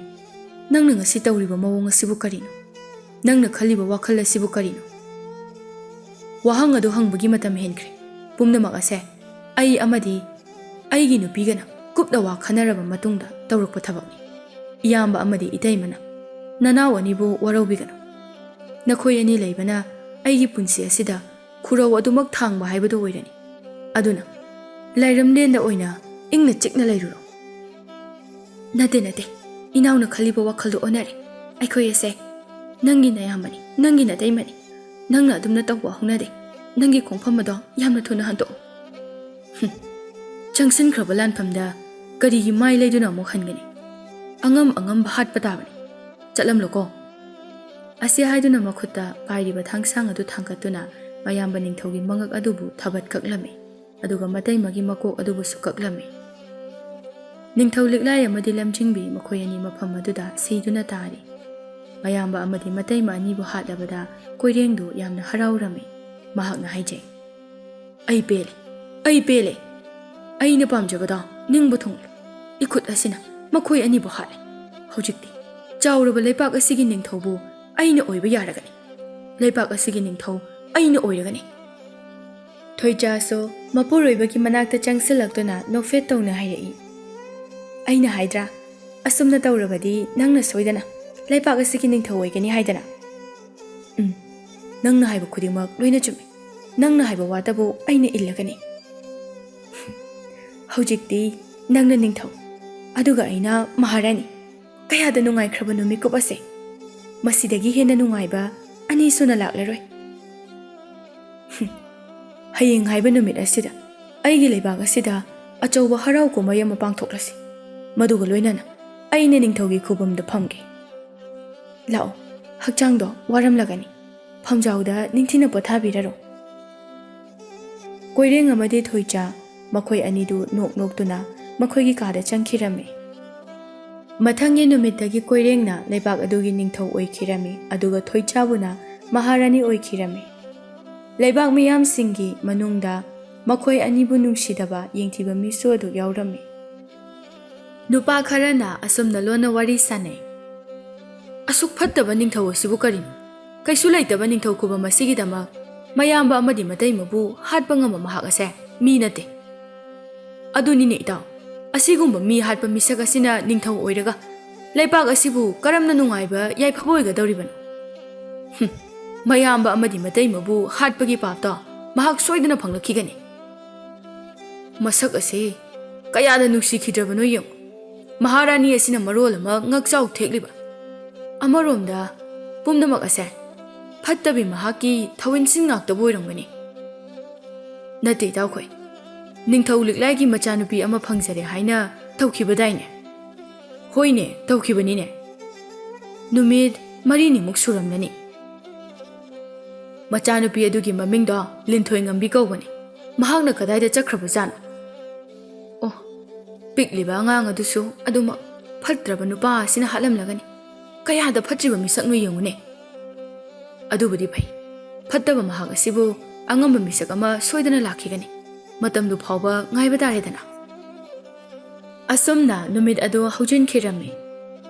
ꯅꯪꯅ ꯉꯁꯤ ꯇꯧꯔꯤꯕ ꯃꯑꯣꯡ ꯑꯁꯤꯕꯨ ꯀꯔꯤꯅꯣ? ꯅꯪꯅ ꯈꯜꯂꯤꯕ ꯋꯥꯈꯜ ꯑꯁꯤꯕꯨ ꯀꯔꯤꯅꯣ? ꯋꯥꯍꯪ ꯑꯗꯨ ꯍꯪꯕꯒꯤ ꯃꯇꯝ ꯍꯦꯟꯈ꯭ꯔꯦ꯫ ꯄꯨꯝꯅꯃꯛ ꯑꯁꯦ ꯑꯩ ꯑꯃꯗꯤ ꯑꯩꯒꯤ ꯅꯨꯄꯤꯒꯅ ꯀꯨꯞꯅ ꯋꯥ ꯈꯟꯅꯔꯕ ꯃꯇꯨꯡꯗ ꯇꯧꯔꯛꯄ ꯊꯕꯛꯅꯤ꯫ ꯏꯌꯥꯝꯕ ꯑꯃꯗꯤ ꯏꯇꯩꯃꯅ ꯅꯅꯥꯎ ꯑꯅꯤꯕꯨ ꯋꯥꯔꯧꯕꯤꯒꯅꯨ꯫ ꯅꯈꯣꯏ ꯑꯅꯤ ꯂꯩꯕꯅ ꯑꯩꯒꯤ ꯄꯨꯟꯁꯤ ꯑꯁꯤꯗ ꯈꯨꯔꯧ ꯑꯗꯨꯃꯛ ꯊꯥꯡꯕ ꯍꯥꯏꯕꯗꯨ ꯑꯣꯏꯔꯅꯤ꯫ ꯑꯗꯨꯅ ꯂꯥꯏꯔꯝꯂꯦꯟꯗ ꯑꯣꯏꯅ ꯏꯪꯅ ꯆꯤꯛꯅ ꯂꯩꯔꯨꯔꯣ"꯫ "ꯅꯠꯇꯦ, ꯅꯠꯇꯦ, ꯏꯅꯥꯎꯅ ꯈꯜꯂꯤꯕ ꯋꯥꯈꯜꯗꯨ ꯑꯣꯟꯅꯔꯦ꯫ ꯑꯩꯈꯣꯏ ꯑꯁꯦ ꯅꯪꯒꯤ ꯅꯌꯥꯝꯕꯅꯤ, ꯅꯪꯒꯤ ꯅꯇꯩꯃꯅꯤ꯫ ꯅꯪꯅ ꯑꯗꯨꯝꯅ ꯇꯧꯕ ꯍꯧꯅꯗꯦ꯫ ꯅꯪꯒꯤ ꯈꯣꯡꯐꯝ ꯑꯗꯣ ꯌꯥꯝꯅ ꯊꯨꯅ ꯍꯟꯗꯣꯛꯎ"꯫ "ꯍꯨꯝ, ꯆꯪꯁꯤꯟꯈ꯭ꯔꯕ ꯂꯥꯟꯐꯝꯗ ꯀꯔꯤꯒꯤ ꯃꯥꯏ ꯂꯩꯗꯨꯅ ꯑꯃꯨꯛ ꯍꯟꯒꯅꯤ? ꯑꯉꯝ ꯑꯉꯝꯕ ꯍꯥꯠꯄ ꯇꯥꯕꯅꯤ꯫ ꯆꯠꯂꯝꯂꯣꯀꯣ"꯫ ꯑꯁꯤ ꯍꯥꯏꯗꯨꯅ ꯃꯈꯨꯠꯇ ꯄꯥꯏꯔꯤꯕ ꯊꯥꯡꯁꯥꯡ ꯑꯗꯨ ꯊꯥꯡꯒꯠꯇꯨꯅ ꯃꯌꯥꯝꯕ ꯅꯤꯡꯊꯧꯒꯤ ꯃꯉꯛ ꯑꯗꯨꯕꯨ ꯊꯕꯠ ꯀꯛꯂꯝꯃꯤ꯫ ꯑꯗꯨꯒ ꯃꯇꯩꯃꯒꯤ ꯃꯀꯣꯛ ꯑꯗꯨꯕꯨꯁꯨ ꯀꯛꯂꯝꯃꯤ꯫ ꯅꯤꯡꯊꯧ ꯂꯤꯛꯂꯥꯏ ꯑꯃꯗꯤ ꯂꯝꯖꯤꯡꯕꯤ ꯃꯈꯣꯏ ꯑꯅꯤ ꯃꯐꯝ ꯑꯗꯨꯗ ꯁꯤꯗꯨꯅ ꯇꯥꯔꯤ꯫ ꯃꯌꯥꯝꯕ ꯑꯃꯗꯤ ꯃꯇꯩꯃ ꯑꯅꯤꯕꯨ ꯍꯥꯠꯂꯕꯗ ꯀꯣꯏꯔꯦꯡꯗꯨ ꯌꯥꯝꯅ ꯍꯔꯥꯎꯔꯝꯃꯤ꯫ ꯃꯍꯥꯛꯅ ꯍꯥꯏꯖꯩ, "ꯑꯩ ꯄꯦꯜꯂꯦ, ꯑꯩ ꯄꯦꯜꯂꯦ꯫ ꯑꯩꯅ ꯄꯥꯝꯖꯕꯗꯣ ꯅꯤꯡꯕ ꯊꯨꯡꯂꯦ꯫ ꯏꯈꯨꯠ ꯑꯁꯤꯅ ꯃꯈꯣꯏ ꯑꯅꯤꯕꯨ ꯍꯥꯠꯂꯦ"꯫ ꯍꯧꯖꯤꯛꯇꯤ ꯆꯥꯎꯔꯕ ꯂꯩꯕꯥꯛ ꯑꯁꯤꯒꯤ ꯅꯤꯡꯊꯧꯕꯨ ꯑꯩꯅ ꯑꯣꯏꯕ ꯌꯥꯔꯒꯅꯤ꯫ ꯂꯩꯕꯥꯛ ꯑꯁꯤꯒꯤ ꯅꯤꯡꯊꯧ ꯑꯩꯅ ꯑꯣꯏꯔꯒꯅꯤ꯫ ꯊꯣꯏꯆꯥꯁꯨ ꯃꯄꯨꯔꯣꯏꯕꯒꯤ ꯃꯅꯥꯛꯇ ꯆꯪꯁꯤꯜꯂꯛꯇꯨꯅ ꯅꯣꯛꯐꯦꯠ ꯇꯧꯅ ꯍꯥꯏꯔꯛꯏ, "ꯑꯩꯅ ꯍꯥꯏꯗ꯭ꯔꯥ, ꯑꯁꯨꯝꯅ ꯇꯧꯔꯕꯗꯤ ꯅꯪꯅ ꯁꯣꯏꯗꯅ ꯂꯩꯕꯥꯛ ꯑꯁꯤꯒꯤ ꯅꯤꯡꯊꯧ ꯑꯣꯏꯒꯅꯤ ꯍꯥꯏꯗꯅ꯫ ꯎꯝ, ꯅꯪꯅ ꯍꯥꯏꯕ ꯈꯨꯗꯤꯡꯃꯛ ꯂꯣꯏꯅ ꯆꯨꯝꯃꯤ꯫ ꯅꯪꯅ ꯍꯥꯏꯕ ꯋꯥꯇꯕꯨ ꯑꯩꯅ ꯏꯜꯂꯒꯅꯤ꯫ ꯍꯧꯖꯤꯛꯇꯤ ꯅꯪꯅ ꯅꯤꯡꯊꯧ, ꯑꯗꯨꯒ ꯑꯩꯅ ꯃꯍꯥꯔꯥꯅꯤ꯫ ꯀꯌꯥꯗ ꯅꯨꯡꯉꯥꯏꯈ꯭ꯔꯕ ꯅꯨꯃꯤꯠꯀꯨꯞ ꯑꯁꯦ! ꯃꯁꯤꯗꯒꯤ ꯍꯦꯟꯅ ꯅꯨꯡꯉꯥꯏꯕ ꯑꯅꯤ ꯁꯨꯅ ꯂꯥꯛꯂꯔꯣꯏ꯫ ꯍꯨꯝ, ꯍꯌꯦꯡ ꯍꯥꯏꯕ ꯅꯨꯃꯤꯠ ꯑꯁꯤꯗ ꯑꯩꯒꯤ ꯂꯩꯕꯥꯛ ꯑꯁꯤꯗ ꯑꯆꯧꯕ ꯍꯔꯥꯎ ꯀꯨꯝꯍꯩ ꯑꯃ ꯄꯥꯡꯊꯣꯛꯂꯁꯤ꯫ ꯃꯗꯨꯒ ꯂꯣꯏꯅꯅ ꯑꯩꯅ ꯅꯤꯡꯊꯧꯒꯤ ꯈꯨꯕꯝꯗ ꯐꯝꯒꯦ꯫ ꯂꯥꯛꯑꯣ, ꯍꯛꯆꯥꯡꯗꯣ ꯋꯥꯔꯝꯂꯒꯅꯤ꯫ ꯐꯝꯖꯥꯎꯗ ꯅꯤꯡꯊꯤꯅ ꯄꯣꯊꯥꯕꯤꯔꯔꯣ꯫" ꯀꯣꯏꯔꯦꯡ ꯑꯃꯗꯤ ꯊꯣꯏꯆꯥ ꯃꯈꯣꯏ ꯑꯅꯤꯗꯨ ꯅꯣꯛ ꯅꯣꯛꯇꯨꯅ ꯃꯈꯣꯏꯒꯤ ꯀꯥꯗ ꯆꯪꯈꯤꯔꯝꯃꯤ꯫ ꯃꯊꯪꯒꯤ ꯅꯨꯃꯤꯠꯇꯒꯤ ꯀꯣꯏꯔꯦꯡꯅ ꯂꯩꯕꯥꯛ ꯑꯗꯨꯒꯤ ꯅꯤꯡꯊꯧ ꯑꯣꯏꯈꯤꯔꯝꯃꯤ, ꯑꯗꯨꯒ ꯊꯣꯏꯆꯥꯕꯨꯅ ꯃꯍꯥꯔꯥꯅꯤ ꯑꯣꯏꯈꯤꯔꯝꯃꯤ꯫ ꯂꯩꯕꯥꯛ ꯃꯤꯌꯥꯝꯁꯤꯡꯒꯤ ꯃꯅꯨꯡꯗ ꯃꯈꯣꯏ ꯑꯅꯤꯕꯨ ꯅꯨꯡꯁꯤꯗꯕ ꯌꯦꯡꯊꯤꯕ ꯃꯤꯁꯨ ꯑꯗꯨꯛ ꯌꯥꯎꯔꯝꯃꯤ꯫ ꯅꯨꯄꯥ ꯈꯔꯅ ꯑꯁꯨꯝꯅ ꯂꯣꯟꯅ ꯋꯥꯔꯤ ꯁꯥꯅꯩ, "ꯑꯁꯨꯛ ꯐꯠꯇꯕ ꯅꯤꯡꯊꯧ ꯑꯁꯤꯕꯨ ꯀꯔꯤꯅꯣ? ꯀꯩꯁꯨ ꯂꯩꯇꯕ ꯅꯤꯡꯊꯧ ꯈꯨꯕꯝ ꯑꯁꯤꯒꯤꯗꯃꯛ ꯃꯌꯥꯝꯕ ꯑꯃꯗꯤ ꯃꯇꯩꯃꯕꯨ ꯍꯥꯠꯄ ꯉꯝꯕ ꯃꯍꯥꯛ ꯑꯁꯦ ꯃꯤ ꯅꯠꯇꯦ꯫" ꯑꯗꯨꯅꯤꯅꯦ ꯏꯇꯥꯎ, ꯑꯁꯤꯒꯨꯝꯕ ꯃꯤ ꯍꯥꯠꯄ ꯃꯤꯁꯛ ꯑꯁꯤꯅ ꯅꯤꯡꯊꯧ ꯑꯣꯏꯔꯒ ꯂꯩꯕꯥꯛ ꯑꯁꯤꯕꯨ ꯀꯔꯝꯅ ꯅꯨꯡꯉꯥꯏꯕ ꯌꯥꯏꯐꯕ ꯑꯣꯏꯒꯗꯧꯔꯤꯕꯅꯣ? ꯍꯨꯝ, ꯃꯌꯥꯝꯕ ꯑꯃꯗꯤ ꯃꯇꯩꯃꯕꯨ ꯍꯥꯠꯄꯒꯤ ꯄꯥꯞꯇꯣ ꯃꯍꯥꯛ ꯁꯣꯏꯗꯅ ꯐꯪꯂꯛꯈꯤꯒꯅꯤ꯫ ꯃꯁꯛ ꯑꯁꯤ ꯀꯌꯥꯗ ꯅꯨꯡꯁꯤꯈꯤꯗ꯭ꯔꯕꯅꯣ ꯌꯦꯡꯉꯨ꯫ ꯃꯍꯥꯔꯥꯅꯤ ꯑꯁꯤꯅ ꯃꯔꯣꯜ ꯑꯃ ꯉꯛꯆꯥꯎ ꯊꯦꯛꯂꯤꯕ꯫ ꯑꯃꯔꯣꯝꯗ ꯄꯨꯝꯅꯃꯛ ꯑꯁꯦ ꯐꯠꯇꯕꯤ ꯃꯍꯥꯛꯀꯤ ꯊꯧꯋꯤꯟꯁꯤꯟ ꯉꯥꯛꯇꯕꯨ ꯑꯣꯏꯔꯝꯒꯅꯤ꯫ ꯅꯠꯇꯦ ꯏꯇꯥꯎꯈꯣꯏ, ꯅꯤꯡꯊꯧ ꯂꯤꯛꯂꯥꯏꯒꯤ ꯃꯆꯥꯅꯨꯄꯤ ꯑꯃ ꯐꯪꯖꯔꯦ ꯍꯥꯏꯅ ꯇꯧꯈꯤꯕꯗꯥꯏꯅꯦ? ꯍꯣꯏꯅꯦ, ꯇꯧꯈꯤꯕꯅꯤꯅꯦ꯫ ꯅꯨꯃꯤꯠ ꯃꯔꯤꯅꯤꯃꯨꯛ ꯁꯨꯔꯝꯂꯅꯤ꯫ ꯃꯆꯥꯅꯨꯄꯤ ꯑꯗꯨꯒꯤ ꯃꯃꯤꯡꯗꯣ ꯂꯤꯟꯊꯣꯏ ꯉꯝꯕꯤ ꯀꯧꯕꯅꯤ꯫ ꯃꯍꯥꯛꯅ ꯀꯗꯥꯏꯗ ꯆꯠꯈ꯭ꯔꯕꯖꯥꯠꯅꯣ? ꯑꯣ, ꯄꯤꯛꯂꯤꯕ ꯑꯉꯥꯡ ꯑꯗꯨꯁꯨ ꯑꯗꯨꯃꯛ ꯐꯠꯇ꯭ꯔꯕ ꯅꯨꯄꯥ ꯑꯁꯤꯅ ꯍꯥꯠꯂꯝꯂꯒꯅꯤ꯫ ꯀꯌꯥꯗ ꯐꯠꯇ꯭ꯔꯤꯕ ꯃꯤꯁꯛꯅꯣ ꯌꯦꯡꯉꯨꯅꯦ꯫ ꯑꯗꯨꯕꯨꯗꯤ ꯐꯩ, ꯐꯠꯇꯕ ꯃꯍꯥꯛ ꯑꯁꯤꯕꯨ ꯑꯉꯝꯕ ꯃꯤꯁꯛ ꯑꯃ ꯁꯣꯏꯗꯅ ꯂꯥꯛꯈꯤꯒꯅꯤ꯫ ꯃꯇꯝꯗꯨ ꯐꯥꯎꯕ ꯉꯥꯏꯕ ꯇꯥꯔꯦꯗꯅ꯫ ꯑꯁꯨꯝꯅ ꯅꯨꯃꯤꯠ ꯑꯗꯨ ꯍꯧꯖꯤꯟꯈꯤꯔꯝꯃꯤ꯫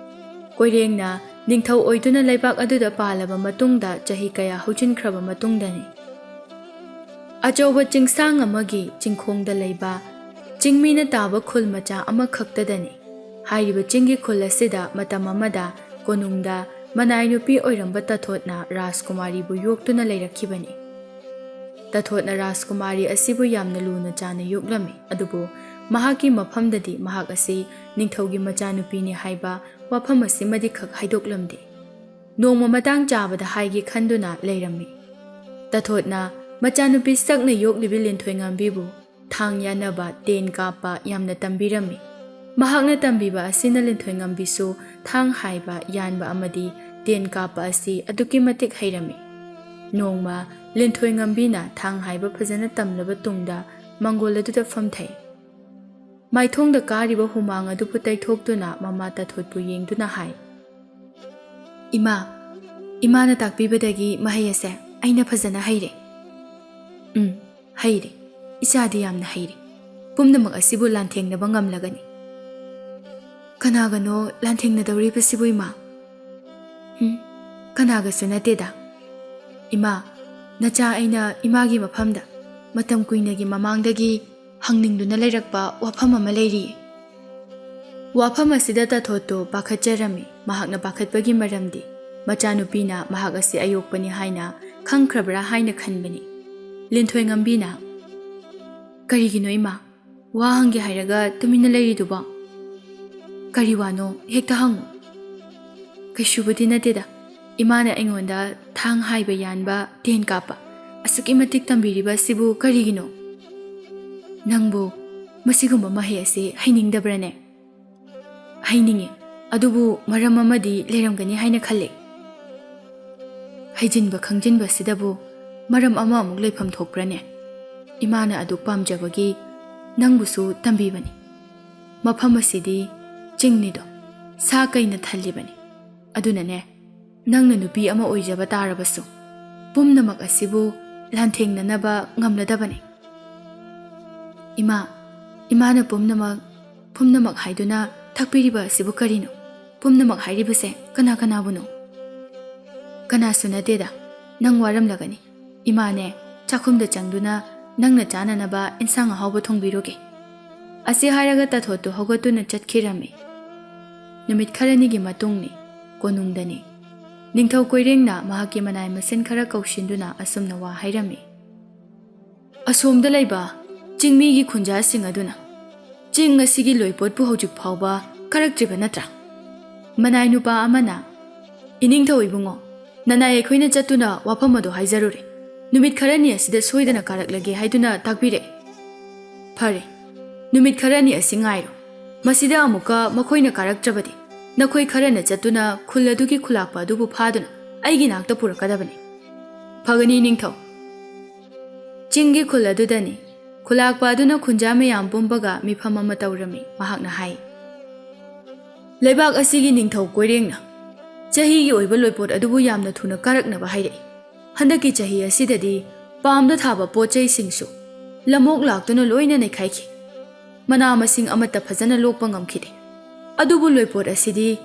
ꯀꯣꯏꯔꯦꯡꯅ ꯅꯤꯡꯊꯧ ꯑꯣꯏꯗꯨꯅ ꯂꯩꯕꯥꯛ ꯑꯗꯨꯗ ꯄꯥꯜꯂꯕ ꯃꯇꯨꯡꯗ ꯆꯍꯤ ꯀꯌꯥ ꯍꯧꯖꯤꯟꯈ꯭ꯔꯕ ꯃꯇꯨꯡꯗꯅꯤ꯫ ꯑꯆꯧꯕ ꯆꯤꯡꯁꯥꯡ ꯑꯃꯒꯤ ꯆꯤꯡꯈꯣꯡꯗ ꯂꯩꯕ ꯆꯤꯡꯃꯤꯅ ꯇꯥꯕ ꯈꯨꯜ ꯃꯆꯥ ꯑꯃꯈꯛꯇꯗꯅꯤ꯫ ꯍꯥꯏꯔꯤꯕ ꯆꯤꯡꯒꯤ ꯈꯨꯜ ꯑꯁꯤꯗ ꯃꯇꯝ ꯑꯃꯗ ꯀꯣꯅꯨꯡꯗ ꯃꯅꯥꯏ ꯅꯨꯄꯤ ꯑꯣꯏꯔꯝꯕ ꯇꯥꯊꯣꯠꯅ ꯔꯥꯖꯀꯨꯃꯥꯔꯤꯕꯨ ꯌꯣꯛꯇꯨꯅ ꯂꯩꯔꯛꯈꯤꯕꯅꯤ꯫ ꯇꯥꯊꯣꯠꯅ ꯔꯥꯖꯀꯨꯃꯥꯔꯤ ꯑꯁꯤꯕꯨ ꯌꯥꯝꯅ ꯂꯨꯅ ꯆꯥꯅ ꯌꯣꯛꯂꯝꯃꯤ꯫ ꯑꯗꯨꯕꯨ ꯃꯍꯥꯛꯀꯤ ꯃꯐꯝꯗꯗꯤ ꯃꯍꯥꯛ ꯑꯁꯤ ꯅꯤꯡꯊꯧꯒꯤ ꯃꯆꯥꯅꯨꯄꯤꯅꯤ ꯍꯥꯏꯕ ꯋꯥꯐꯝ ꯑꯁꯤꯃꯗꯤ ꯈꯛ ꯍꯥꯏꯗꯣꯛꯂꯝꯗꯦ꯫ ꯅꯣꯡꯃ ꯃꯇꯥꯡ ꯆꯥꯕꯗ ꯍꯥꯏꯒꯦ ꯈꯟꯗꯨꯅ ꯂꯩꯔꯝꯃꯤ꯫ ꯇꯥꯊꯣꯠꯅ ꯃꯆꯥꯅꯨꯄꯤ ꯁꯛꯅ ꯌꯣꯛꯂꯤꯕꯤ ꯂꯤꯟꯊꯣꯏꯉꯝꯕꯤꯕꯨ ꯊꯥꯡ ꯌꯥꯟꯅꯕ, ꯇꯦꯟ ꯀꯥꯞꯄ ꯌꯥꯝꯅ ꯇꯝꯕꯤꯔꯝꯃꯤ꯫ ꯃꯍꯥꯛꯅ ꯇꯝꯕꯤꯕ ꯑꯁꯤꯅ ꯂꯤꯟꯊꯣꯏꯉꯝꯕꯤꯁꯨ ꯊꯥꯡ ꯍꯥꯏꯕ, ꯌꯥꯟꯕ ꯑꯃꯗꯤ ꯇꯦꯟ ꯀꯥꯞꯄ ꯑꯁꯤ ꯑꯗꯨꯛꯀꯤ ꯃꯇꯤꯛ ꯍꯩꯔꯝꯃꯤ꯫ ꯅꯣꯡꯃ ꯂꯤꯟꯊꯣꯏꯉꯝꯕꯤꯅ ꯊꯥꯡ ꯍꯥꯏꯕ ꯐꯖꯅ ꯇꯝꯂꯕ ꯇꯨꯡꯗ ꯃꯪꯒꯣꯜ ꯑꯗꯨꯗ ꯐꯝꯊꯩ꯫ ꯃꯥꯏꯊꯣꯡꯗ ꯀꯥꯔꯤꯕ ꯍꯨꯃꯥꯡ ꯑꯗꯨꯕꯨ ꯇꯩꯊꯣꯛꯇꯨꯅ ꯃꯃꯥ ꯇꯥꯊꯣꯠꯄꯨ ꯌꯦꯡꯗꯨꯅ ꯍꯥꯏ, "ꯏꯃꯥ, ꯏꯃꯥꯅ ꯇꯥꯛꯄꯤꯕꯗꯒꯤ ꯃꯍꯩ ꯑꯁꯦ ꯑꯩꯅ ꯐꯖꯅ ꯍꯩꯔꯦ꯫ ꯎꯝ, ꯍꯩꯔꯦ꯫ ꯏꯆꯥꯗꯤ ꯌꯥꯝꯅ ꯍꯩꯔꯦ꯫ ꯄꯨꯝꯅꯃꯛ ꯑꯁꯤꯕꯨ ꯂꯥꯟꯊꯦꯡꯅꯕ ꯉꯝꯂꯒꯅꯤ꯫" "ꯀꯅꯥꯒꯅꯣ ꯂꯥꯟꯊꯦꯡꯅꯗꯧꯔꯤꯕꯁꯤꯕꯨ, ꯏꯃꯥ?" "ꯎꯝ, ꯀꯅꯥꯒꯁꯨ ꯅꯠꯇꯦꯗ꯫ ꯏꯃꯥ, ꯅꯆꯥ ꯑꯩꯅ ꯏꯃꯥꯒꯤ ꯃꯐꯝꯗ ꯃꯇꯝ ꯀꯨꯏꯅꯒꯤ ꯃꯃꯥꯡꯗꯒꯤ ꯍꯪꯅꯤꯡꯗꯨꯅ ꯂꯩꯔꯛꯄ ꯋꯥꯐꯝ ꯑꯃ ꯂꯩꯔꯤꯌꯦ꯫" ꯋꯥꯐꯝ ꯑꯁꯤꯗ ꯇꯥꯊꯣꯠꯇꯨ ꯄꯥꯈꯠꯆꯔꯝꯃꯤ꯫ ꯃꯍꯥꯛꯅ ꯄꯥꯈꯠꯄꯒꯤ ꯃꯔꯝꯗꯤ ꯃꯆꯥꯅꯨꯄꯤꯅ ꯃꯍꯥꯛ ꯑꯁꯤ ꯑꯌꯣꯛꯄꯅꯤ ꯍꯥꯏꯅ ꯈꯪꯈ꯭ꯔꯕ꯭ꯔꯥ ꯍꯥꯏꯅ ꯈꯟꯕꯅꯤ꯫ ꯂꯤꯟꯊꯣꯏꯉꯝꯕꯤꯅ, "ꯀꯔꯤꯒꯤꯅꯣ ꯏꯃꯥ? ꯋꯥ ꯍꯪꯒꯦ ꯍꯥꯏꯔꯒ ꯇꯨꯃꯤꯟꯅ ꯂꯩꯔꯤꯗꯨꯕꯣ? ꯀꯔꯤ ꯋꯥꯅꯣ? ꯍꯦꯛꯇ ꯍꯪꯉꯨ꯫" "ꯀꯩꯁꯨꯕꯨꯗꯤ ꯅꯠꯇꯦꯗ꯫ ꯏꯃꯥꯅ ꯑꯩꯉꯣꯟꯗ ꯊꯥꯡ ꯍꯥꯏꯕ, ꯌꯥꯟꯕ, ꯇꯦꯟ ꯀꯥꯞꯄ ꯑꯁꯨꯛꯀꯤ ꯃꯇꯤꯛ ꯇꯝꯕꯤꯔꯤꯕ ꯑꯁꯤꯕꯨ ꯀꯔꯤꯒꯤꯅꯣ?" "ꯅꯪꯕꯨ ꯃꯁꯤꯒꯨꯝꯕ ꯃꯍꯩ ꯑꯁꯤ ꯍꯩꯅꯤꯡꯗꯕ꯭ꯔꯥꯅꯦ?" "ꯍꯩꯅꯤꯡꯉꯤ, ꯑꯗꯨꯕꯨ ꯃꯔꯝ ꯑꯃꯗꯤ ꯂꯩꯔꯝꯒꯅꯤ ꯍꯥꯏꯅ ꯈꯜꯂꯤ꯫" "ꯍꯩꯖꯤꯟꯕ ꯈꯪꯖꯤꯟꯕꯁꯤꯗꯕꯨ ꯃꯔꯝ ꯑꯃ ꯑꯃꯨꯛ ꯂꯩꯐꯝ ꯊꯣꯛꯄ꯭ꯔꯥꯅꯦ? ꯏꯃꯥꯅ ꯑꯗꯨꯛ ꯄꯥꯝꯖꯕꯒꯤ ꯅꯪꯕꯨꯁꯨ ꯇꯝꯕꯤꯕꯅꯤ꯫ ꯃꯐꯝ ꯑꯁꯤꯗꯤ ꯆꯤꯡꯅꯤꯗꯣ, ꯁꯥ ꯀꯩꯅ ꯊꯜꯂꯤꯕꯅꯤ꯫ ꯑꯗꯨꯅꯅꯦ, ꯅꯪꯅ ꯅꯨꯄꯤ ꯑꯃ ꯑꯣꯏꯖꯕ ꯇꯥꯔꯕꯁꯨ ꯄꯨꯝꯅꯃꯛ ꯑꯁꯤꯕꯨ ꯂꯥꯟꯊꯦꯡꯅꯅꯕ ꯉꯝꯂꯗꯕꯅꯤ꯫" "ꯏꯃꯥ, ꯏꯃꯥꯅ ꯄꯨꯝꯅꯃꯛ, ꯄꯨꯝꯅꯃꯛ ꯍꯥꯏꯗꯨꯅ ꯊꯛꯄꯤꯔꯤꯕ ꯑꯁꯤꯕꯨ ꯀꯔꯤꯅꯣ?" ꯄꯨꯝꯅꯃꯛ ꯍꯥꯏꯔꯤꯕꯁꯦ ꯀꯅꯥ ꯀꯅꯥꯕꯨꯅꯣ? ꯀꯅꯥꯁꯨ ꯅꯠꯇꯦꯗ, ꯅꯪ ꯋꯥꯔꯝꯂꯒꯅꯤ꯫ ꯏꯃꯥꯅꯦ, ꯆꯥꯛꯈꯨꯝꯗ ꯆꯪꯗꯨꯅ ꯅꯪꯅ ꯆꯥꯅꯅꯕ ꯏꯟꯁꯥꯡ ꯑꯍꯥꯎꯕ ꯊꯣꯡꯕꯤꯔꯨꯒꯦ꯫ ꯑꯁꯤ ꯍꯥꯏꯔꯒ ꯇꯥꯊꯣꯠꯇꯨ ꯍꯧꯒꯠꯇꯨꯅ ꯆꯠꯈꯤꯔꯝꯃꯤ꯫ ꯅꯨꯃꯤꯠ ꯈꯔꯅꯤꯒꯤ ꯃꯇꯨꯡꯅꯤ, ꯀꯣꯅꯨꯡꯗꯅꯤ꯫ ꯅꯤꯡꯊꯧ ꯀꯣꯏꯔꯦꯡꯅ ꯃꯍꯥꯛꯀꯤ ꯃꯅꯥꯏ ꯃꯁꯤꯟ ꯈꯔ ꯀꯧꯁꯤꯟꯗꯨꯅ ꯑꯁꯨꯝꯅ ꯋꯥ ꯍꯥꯏꯔꯝꯃꯤ꯫ ꯑꯁꯣꯝꯗ ꯂꯩꯕ ꯆꯤꯡꯃꯤꯒꯤ ꯈꯨꯟꯖꯥꯁꯤꯡ ꯑꯗꯨꯅ ꯆꯤꯡ ꯑꯁꯤꯒꯤ ꯂꯣꯏꯄꯣꯠꯄꯨ ꯍꯧꯖꯤꯛ ꯐꯥꯎꯕ ꯀꯥꯔꯛꯇ꯭ꯔꯤꯕ ꯅꯠꯇ꯭ꯔꯥ? ꯃꯅꯥꯏ ꯅꯨꯄꯥ ꯑꯃꯅ, "ꯏꯅꯤꯡꯊꯧ ꯏꯕꯨꯡꯉꯣ, ꯅꯅꯥꯏ ꯑꯩꯈꯣꯏꯅ ꯆꯠꯇꯨꯅ ꯋꯥꯐꯝ ꯑꯗꯨ ꯍꯥꯏꯖꯔꯨꯔꯦ꯫ ꯅꯨꯃꯤꯠ ꯈꯔꯅꯤ ꯑꯁꯤꯗ ꯁꯣꯏꯗꯅ ꯀꯥꯔꯛꯂꯒꯦ ꯍꯥꯏꯗꯨꯅ ꯇꯥꯛꯄꯤꯔꯛꯑꯦ꯫ ꯐꯔꯦ, ꯅꯨꯃꯤꯠ ꯈꯔꯅꯤ ꯑꯁꯤ ꯉꯥꯏꯔꯣ꯫ ꯃꯁꯤꯗ ꯑꯃꯨꯛꯀ ꯃꯈꯣꯏꯅ ꯀꯥꯔꯛꯇ꯭ꯔꯕꯗꯤ ꯅꯈꯣꯏ ꯈꯔꯅ ꯆꯠꯇꯨꯅ ꯈꯨꯜ ꯑꯗꯨꯒꯤ ꯈꯨꯂꯥꯛꯄ ꯑꯗꯨꯕꯨ ꯐꯥꯗꯨꯅ ꯑꯩꯒꯤ ꯅꯥꯛꯇ ꯄꯨꯔꯛꯀꯗꯕꯅꯤ꯫ ꯐꯒꯅꯤ, ꯅꯤꯡꯊꯧ꯫" ꯆꯤꯡꯒꯤ ꯈꯨꯜ ꯑꯗꯨꯗꯅꯤ꯫ ꯈꯨꯂꯥꯛꯄ ꯑꯗꯨꯅ ꯈꯨꯟꯖꯥ ꯃꯌꯥꯝ ꯄꯨꯝꯕꯒ ꯃꯤꯐꯝ ꯑꯃ ꯇꯧꯔꯝꯃꯤ꯫ ꯃꯍꯥꯛꯅ ꯍꯥꯏ, "ꯂꯩꯕꯥꯛ ꯑꯁꯤꯒꯤ ꯅꯤꯡꯊꯧ ꯀꯣꯏꯔꯦꯡꯅ ꯆꯍꯤꯒꯤ ꯑꯣꯏꯕ ꯂꯣꯏꯄꯣꯠ ꯑꯗꯨꯕꯨ ꯌꯥꯝꯅ ꯊꯨꯅ ꯀꯥꯔꯛꯅꯕ ꯍꯥꯏꯔꯛꯏ꯫ ꯍꯟꯗꯛꯀꯤ ꯆꯍꯤ ꯑꯁꯤꯗꯗꯤ ꯄꯥꯝꯗ ꯊꯥꯕ ꯄꯣꯠ ꯆꯩꯁꯤꯡꯁꯨ ꯂꯝꯑꯣꯛ ꯂꯥꯛꯇꯨꯅ ꯂꯣꯏꯅ ꯅꯩꯈꯥꯏꯈꯤ꯫ ꯃꯅꯥ ꯃꯁꯤꯡ ꯑꯃꯠꯇ ꯐꯖꯅ ꯂꯣꯛꯄ ꯉꯝꯈꯤꯗꯦ꯫ ꯑꯗꯨꯕꯨ ꯂꯣꯏꯄꯣꯠ ꯑꯁꯤꯗꯤ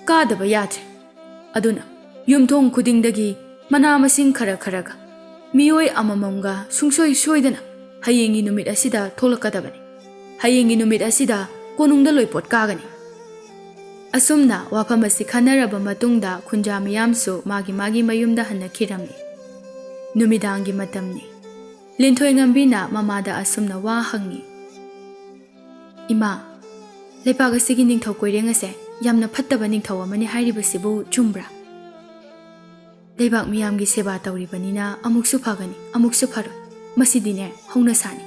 ꯀꯥꯗꯕ ꯌꯥꯗ꯭ꯔꯦ꯫ ꯑꯗꯨꯅ ꯌꯨꯝꯊꯣꯡ ꯈꯨꯗꯤꯡꯗꯒꯤ ꯃꯅꯥ ꯃꯁꯤꯡ ꯈꯔ ꯈꯔꯒ ꯃꯤꯑꯣꯏ ꯑꯃꯃꯝꯒ ꯁꯨꯡꯁꯣꯏ ꯁꯣꯏꯗꯅ ꯍꯌꯦꯡꯒꯤ ꯅꯨꯃꯤꯠ ꯑꯁꯤꯗ ꯊꯣꯛꯂꯛꯀꯗꯕꯅꯤ꯫ ꯍꯌꯦꯡꯒꯤ ꯅꯨꯃꯤꯠ ꯑꯁꯤꯗ ꯀꯣꯅꯨꯡꯗ ꯂꯣꯏꯄꯣꯠ ꯀꯥꯒꯅꯤ꯫" ꯑꯁꯨꯝꯅ ꯋꯥꯐꯝ ꯑꯁꯤ ꯈꯟꯅꯔꯕ ꯃꯇꯨꯡꯗ ꯈꯨꯟꯖꯥ ꯃꯤꯌꯥꯝꯁꯨ ꯃꯥꯒꯤ ꯃꯥꯒꯤ ꯃꯌꯨꯝꯗ ꯍꯟꯅꯈꯤꯔꯝꯃꯤ꯫ ꯅꯨꯃꯤꯗꯥꯡꯒꯤ ꯃꯇꯝꯅꯤ꯫ ꯂꯤꯟꯊꯣꯏ ꯉꯝꯕꯤꯅ ꯃꯃꯥꯗ ꯑꯁꯨꯝꯅ ꯋꯥ ꯍꯪꯉꯤ, "ꯏꯃꯥ, ꯂꯩꯕꯥꯛ ꯑꯁꯤꯒꯤ ꯅꯤꯡꯊꯧ ꯀꯣꯏꯔꯦꯡ ꯑꯁꯦ ꯌꯥꯝꯅ ꯐꯠꯇꯕ ꯅꯤꯡꯊꯧ ꯑꯃꯅꯤ ꯍꯥꯏꯔꯤꯕꯁꯤꯕꯨ ꯆꯨꯝꯕ꯭ꯔꯥ? ꯂꯩꯕꯥꯛ ꯃꯤꯌꯥꯝꯒꯤ ꯁꯦꯕꯥ ꯇꯧꯔꯤꯕꯅꯤꯅ ꯑꯃꯨꯛꯁꯨ ꯐꯒꯅꯤ, ꯑꯃꯨꯛꯁꯨ ꯐꯔꯣꯏ꯫ ꯃꯁꯤꯗꯤꯅꯦ, ꯍꯧꯅꯁꯥꯅꯤ꯫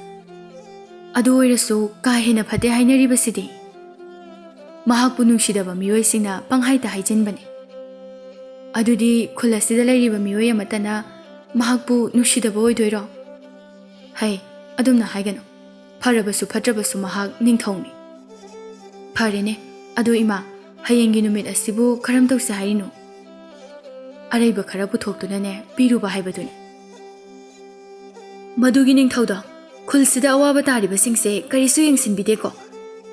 ꯑꯗꯨ ꯑꯣꯏꯔꯁꯨ ꯀꯥ ꯍꯦꯟꯅ ꯐꯠꯇꯦ ꯍꯥꯏꯅꯔꯤꯕꯁꯤꯗꯤ? ꯃꯍꯥꯛꯄꯨ ꯅꯨꯡꯁꯤꯗꯕ ꯃꯤꯑꯣꯏꯁꯤꯡꯅ ꯄꯪꯍꯥꯏꯗ ꯍꯥꯏꯖꯤꯟꯕꯅꯤ꯫ ꯑꯗꯨꯗꯤ ꯈꯨꯜ ꯑꯁꯤꯗ ꯂꯩꯔꯤꯕ ꯃꯤꯑꯣꯏ ꯑꯃꯠꯇꯅ ꯃꯍꯥꯛꯄꯨ ꯅꯨꯡꯁꯤꯗꯕ ꯑꯣꯏꯗꯣꯏꯔꯣ?" "ꯍꯩ, ꯑꯗꯨꯝꯅ ꯍꯥꯏꯒꯅꯨ꯫ ꯐꯔꯕꯁꯨ ꯐꯠꯇ꯭ꯔꯕꯁꯨ ꯃꯍꯥꯛ ꯅꯤꯡꯊꯧꯅꯤ꯫" "ꯐꯔꯦꯅꯦ, ꯑꯗꯨ ꯏꯃꯥ, ꯍꯌꯦꯡꯒꯤ ꯅꯨꯃꯤꯠ ꯑꯁꯤꯕꯨ ꯀꯔꯝ ꯇꯧꯁꯤ ꯍꯥꯏꯔꯤꯅꯣ?" "ꯑꯔꯩꯕ ꯈꯔ ꯄꯨꯊꯣꯛꯇꯨꯅꯅꯦ ꯄꯤꯔꯨꯕ ꯍꯥꯏꯕꯗꯨꯅꯤ꯫" "ꯃꯗꯨꯒꯤ ꯅꯤꯡꯊꯧꯗꯣ ꯈꯨꯜꯁꯤꯗ ꯑꯋꯥꯕ ꯇꯥꯔꯤꯕꯁꯤꯡꯁꯦ ꯀꯔꯤꯁꯨ ꯌꯦꯡꯁꯤꯟꯕꯤꯗꯦꯀꯣ꯫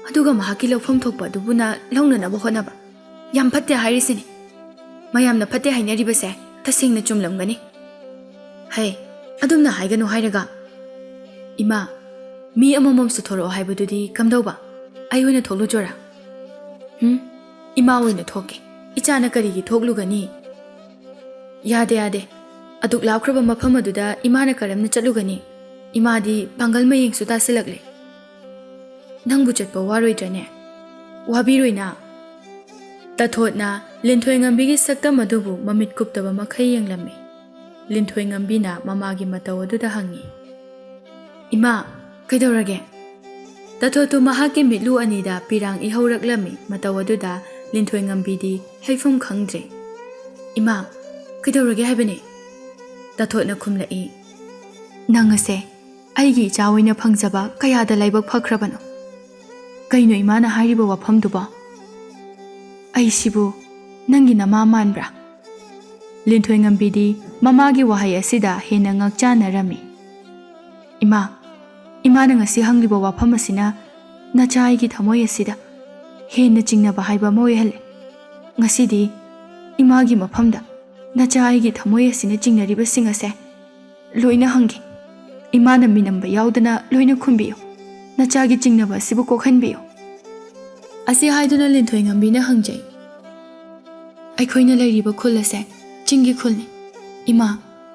ꯑꯗꯨꯒ ꯃꯍꯥꯛꯀꯤ ꯂꯧꯐꯝ ꯊꯣꯛꯄ ꯑꯗꯨꯕꯨꯅ ꯂꯧꯅꯅꯕ ꯍꯣꯠꯅꯕ꯫ ꯌꯥꯝ ꯐꯠꯇꯦ ꯍꯥꯏꯔꯤꯁꯤꯅꯤ꯫ ꯃꯌꯥꯝꯅ ꯐꯠꯇꯦ ꯍꯥꯏꯅꯔꯤꯕꯁꯦ ꯇꯁꯦꯡꯅ ꯆꯨꯝꯂꯝꯒꯅꯤ꯫ ꯍꯩ, ꯑꯗꯨꯝꯅ ꯍꯥꯏꯒꯅꯨ ꯍꯥꯏꯔꯒ꯫ ꯏꯃꯥ, ꯃꯤ ꯑꯃꯃꯝꯁꯨ ꯊꯣꯔꯛꯑꯣ ꯍꯥꯏꯕꯗꯨꯗꯤ ꯀꯝꯗꯧꯕ? ꯑꯩ ꯑꯣꯏꯅ ꯊꯣꯛꯂꯨꯖꯣꯔꯥ? ꯍꯨꯝ? ꯏꯃꯥ ꯑꯣꯏꯅ ꯊꯣꯛꯀꯦ꯫ ꯏꯆꯥꯅ ꯀꯔꯤꯒꯤ ꯊꯣꯛꯂꯨꯒꯅꯤ? ꯌꯥꯗꯦ, ꯌꯥꯗꯦ꯫ ꯑꯗꯨꯛ ꯂꯥꯞꯈ꯭ꯔꯕ ꯃꯐꯝ ꯑꯗꯨꯗ ꯏꯃꯥꯅ ꯀꯔꯝꯅ ꯆꯠꯂꯨꯒꯅꯤ? ꯏꯃꯥꯗꯤ ꯄꯥꯡꯒꯜ ꯃꯌꯦꯡꯁꯨ ꯇꯥꯁꯤꯜꯂꯛꯂꯦ꯫ ꯅꯪꯕꯨ ꯆꯠꯄ ꯋꯥꯔꯣꯏꯗ꯭ꯔꯅꯦ? ꯋꯥꯕꯤꯔꯣꯏꯅ꯫ ꯇꯥꯊꯣꯠꯅ ꯂꯤꯟꯊꯣꯏꯉꯝꯕꯤꯒꯤ ꯁꯛꯇꯝ ꯑꯗꯨꯕꯨ ꯃꯃꯤꯠ ꯀꯨꯞꯇꯕ ꯃꯈꯩ ꯌꯦꯡꯂꯝꯃꯤ꯫ ꯂꯤꯟꯊꯣꯏꯉꯝꯕꯤꯅ ꯃꯃꯥꯒꯤ ꯃꯇꯧ ꯑꯗꯨꯗ ꯍꯪꯉꯤ, "ꯏꯃꯥ, ꯀꯩꯗꯧꯔꯒꯦ?" ꯇꯥꯊꯣꯠꯇꯨ ꯃꯍꯥꯛꯀꯤ ꯃꯤꯠꯂꯨ ꯑꯅꯤꯗ ꯄꯤꯔꯥꯡ ꯏꯍꯧꯔꯛꯂꯝꯃꯤ꯫ ꯃꯇꯧ ꯑꯗꯨꯗ ꯂꯤꯟꯊꯣꯏꯉꯝꯕꯤꯗꯤ ꯍꯩꯐꯝ ꯈꯪꯗ꯭ꯔꯦ꯫ "ꯏꯃꯥ, ꯀꯩꯗꯧꯔꯒꯦ ꯍꯥꯏꯕꯅꯦ?" ꯇꯥꯊꯣꯠꯅ ꯈꯨꯝꯂꯛꯏ, "ꯅꯪ ꯑꯁꯦ ꯑꯩꯒꯤ ꯏꯆꯥ ꯑꯣꯏꯅ ꯐꯪꯖꯕ ꯀꯌꯥꯗ ꯂꯥꯏꯕꯛ ꯐꯈ꯭ꯔꯕꯅꯣ꯫ ꯀꯩꯅꯣ ꯏꯃꯥꯅ ꯍꯥꯏꯔꯤꯕ ꯋꯥꯐꯝꯗꯨꯕꯣ? ꯑꯩꯁꯤꯕꯨ ꯅꯪꯒꯤ ꯅꯃꯥ ꯃꯥꯟꯕ꯭ꯔꯥ?" ꯂꯤꯟꯊꯣꯏꯉꯝꯕꯤꯗꯤ ꯃꯃꯥꯒꯤ ꯋꯥꯍꯩ ꯑꯁꯤꯗ ꯍꯦꯟꯅ ꯉꯛꯆꯥꯟꯅꯔꯝꯃꯤ꯫ "ꯏꯃꯥ, ꯏꯃꯥꯅ ꯉꯁꯤ ꯍꯪꯂꯤꯕ ꯋꯥꯐꯝ ꯑꯁꯤꯅ ꯅꯆꯥ ꯑꯩꯒꯤ ꯊꯃꯣꯏ ꯑꯁꯤꯗ ꯍꯦꯟꯅ ꯆꯤꯡꯅꯕ ꯍꯥꯏꯕ ꯑꯃ ꯑꯣꯏꯍꯜꯂꯦ꯫ ꯉꯁꯤꯗꯤ ꯏꯃꯥꯒꯤ ꯃꯐꯝꯗ ꯅꯆꯥ ꯑꯩꯒꯤ ꯊꯃꯣꯏ ꯑꯁꯤꯅ ꯆꯤꯡꯅꯔꯤꯕꯁꯤꯡ ꯑꯁꯦ ꯂꯣꯏꯅ ꯍꯪꯒꯦ꯫ ꯏꯃꯥꯅ ꯃꯤꯅꯝꯕ ꯌꯥꯎꯗꯅ ꯂꯣꯏꯅ ꯈꯨꯝꯕꯤꯌꯨ꯫ ꯅꯆꯥꯒꯤ ꯆꯤꯡꯅꯕ ꯑꯁꯤꯕꯨ ꯀꯣꯛꯍꯟꯕꯤꯌꯨ꯫" ꯑꯁꯤ ꯍꯥꯏꯗꯨꯅ ꯂꯤꯟꯊꯣꯏꯉꯝꯕꯤꯅ ꯍꯪꯖꯩ, "ꯑꯩꯈꯣꯏꯅ ꯂꯩꯔꯤꯕ ꯈꯨꯜ ꯑꯁꯦ ꯆꯤꯡꯒꯤ ꯈꯨꯜꯅꯤ꯫ ꯏꯃꯥ,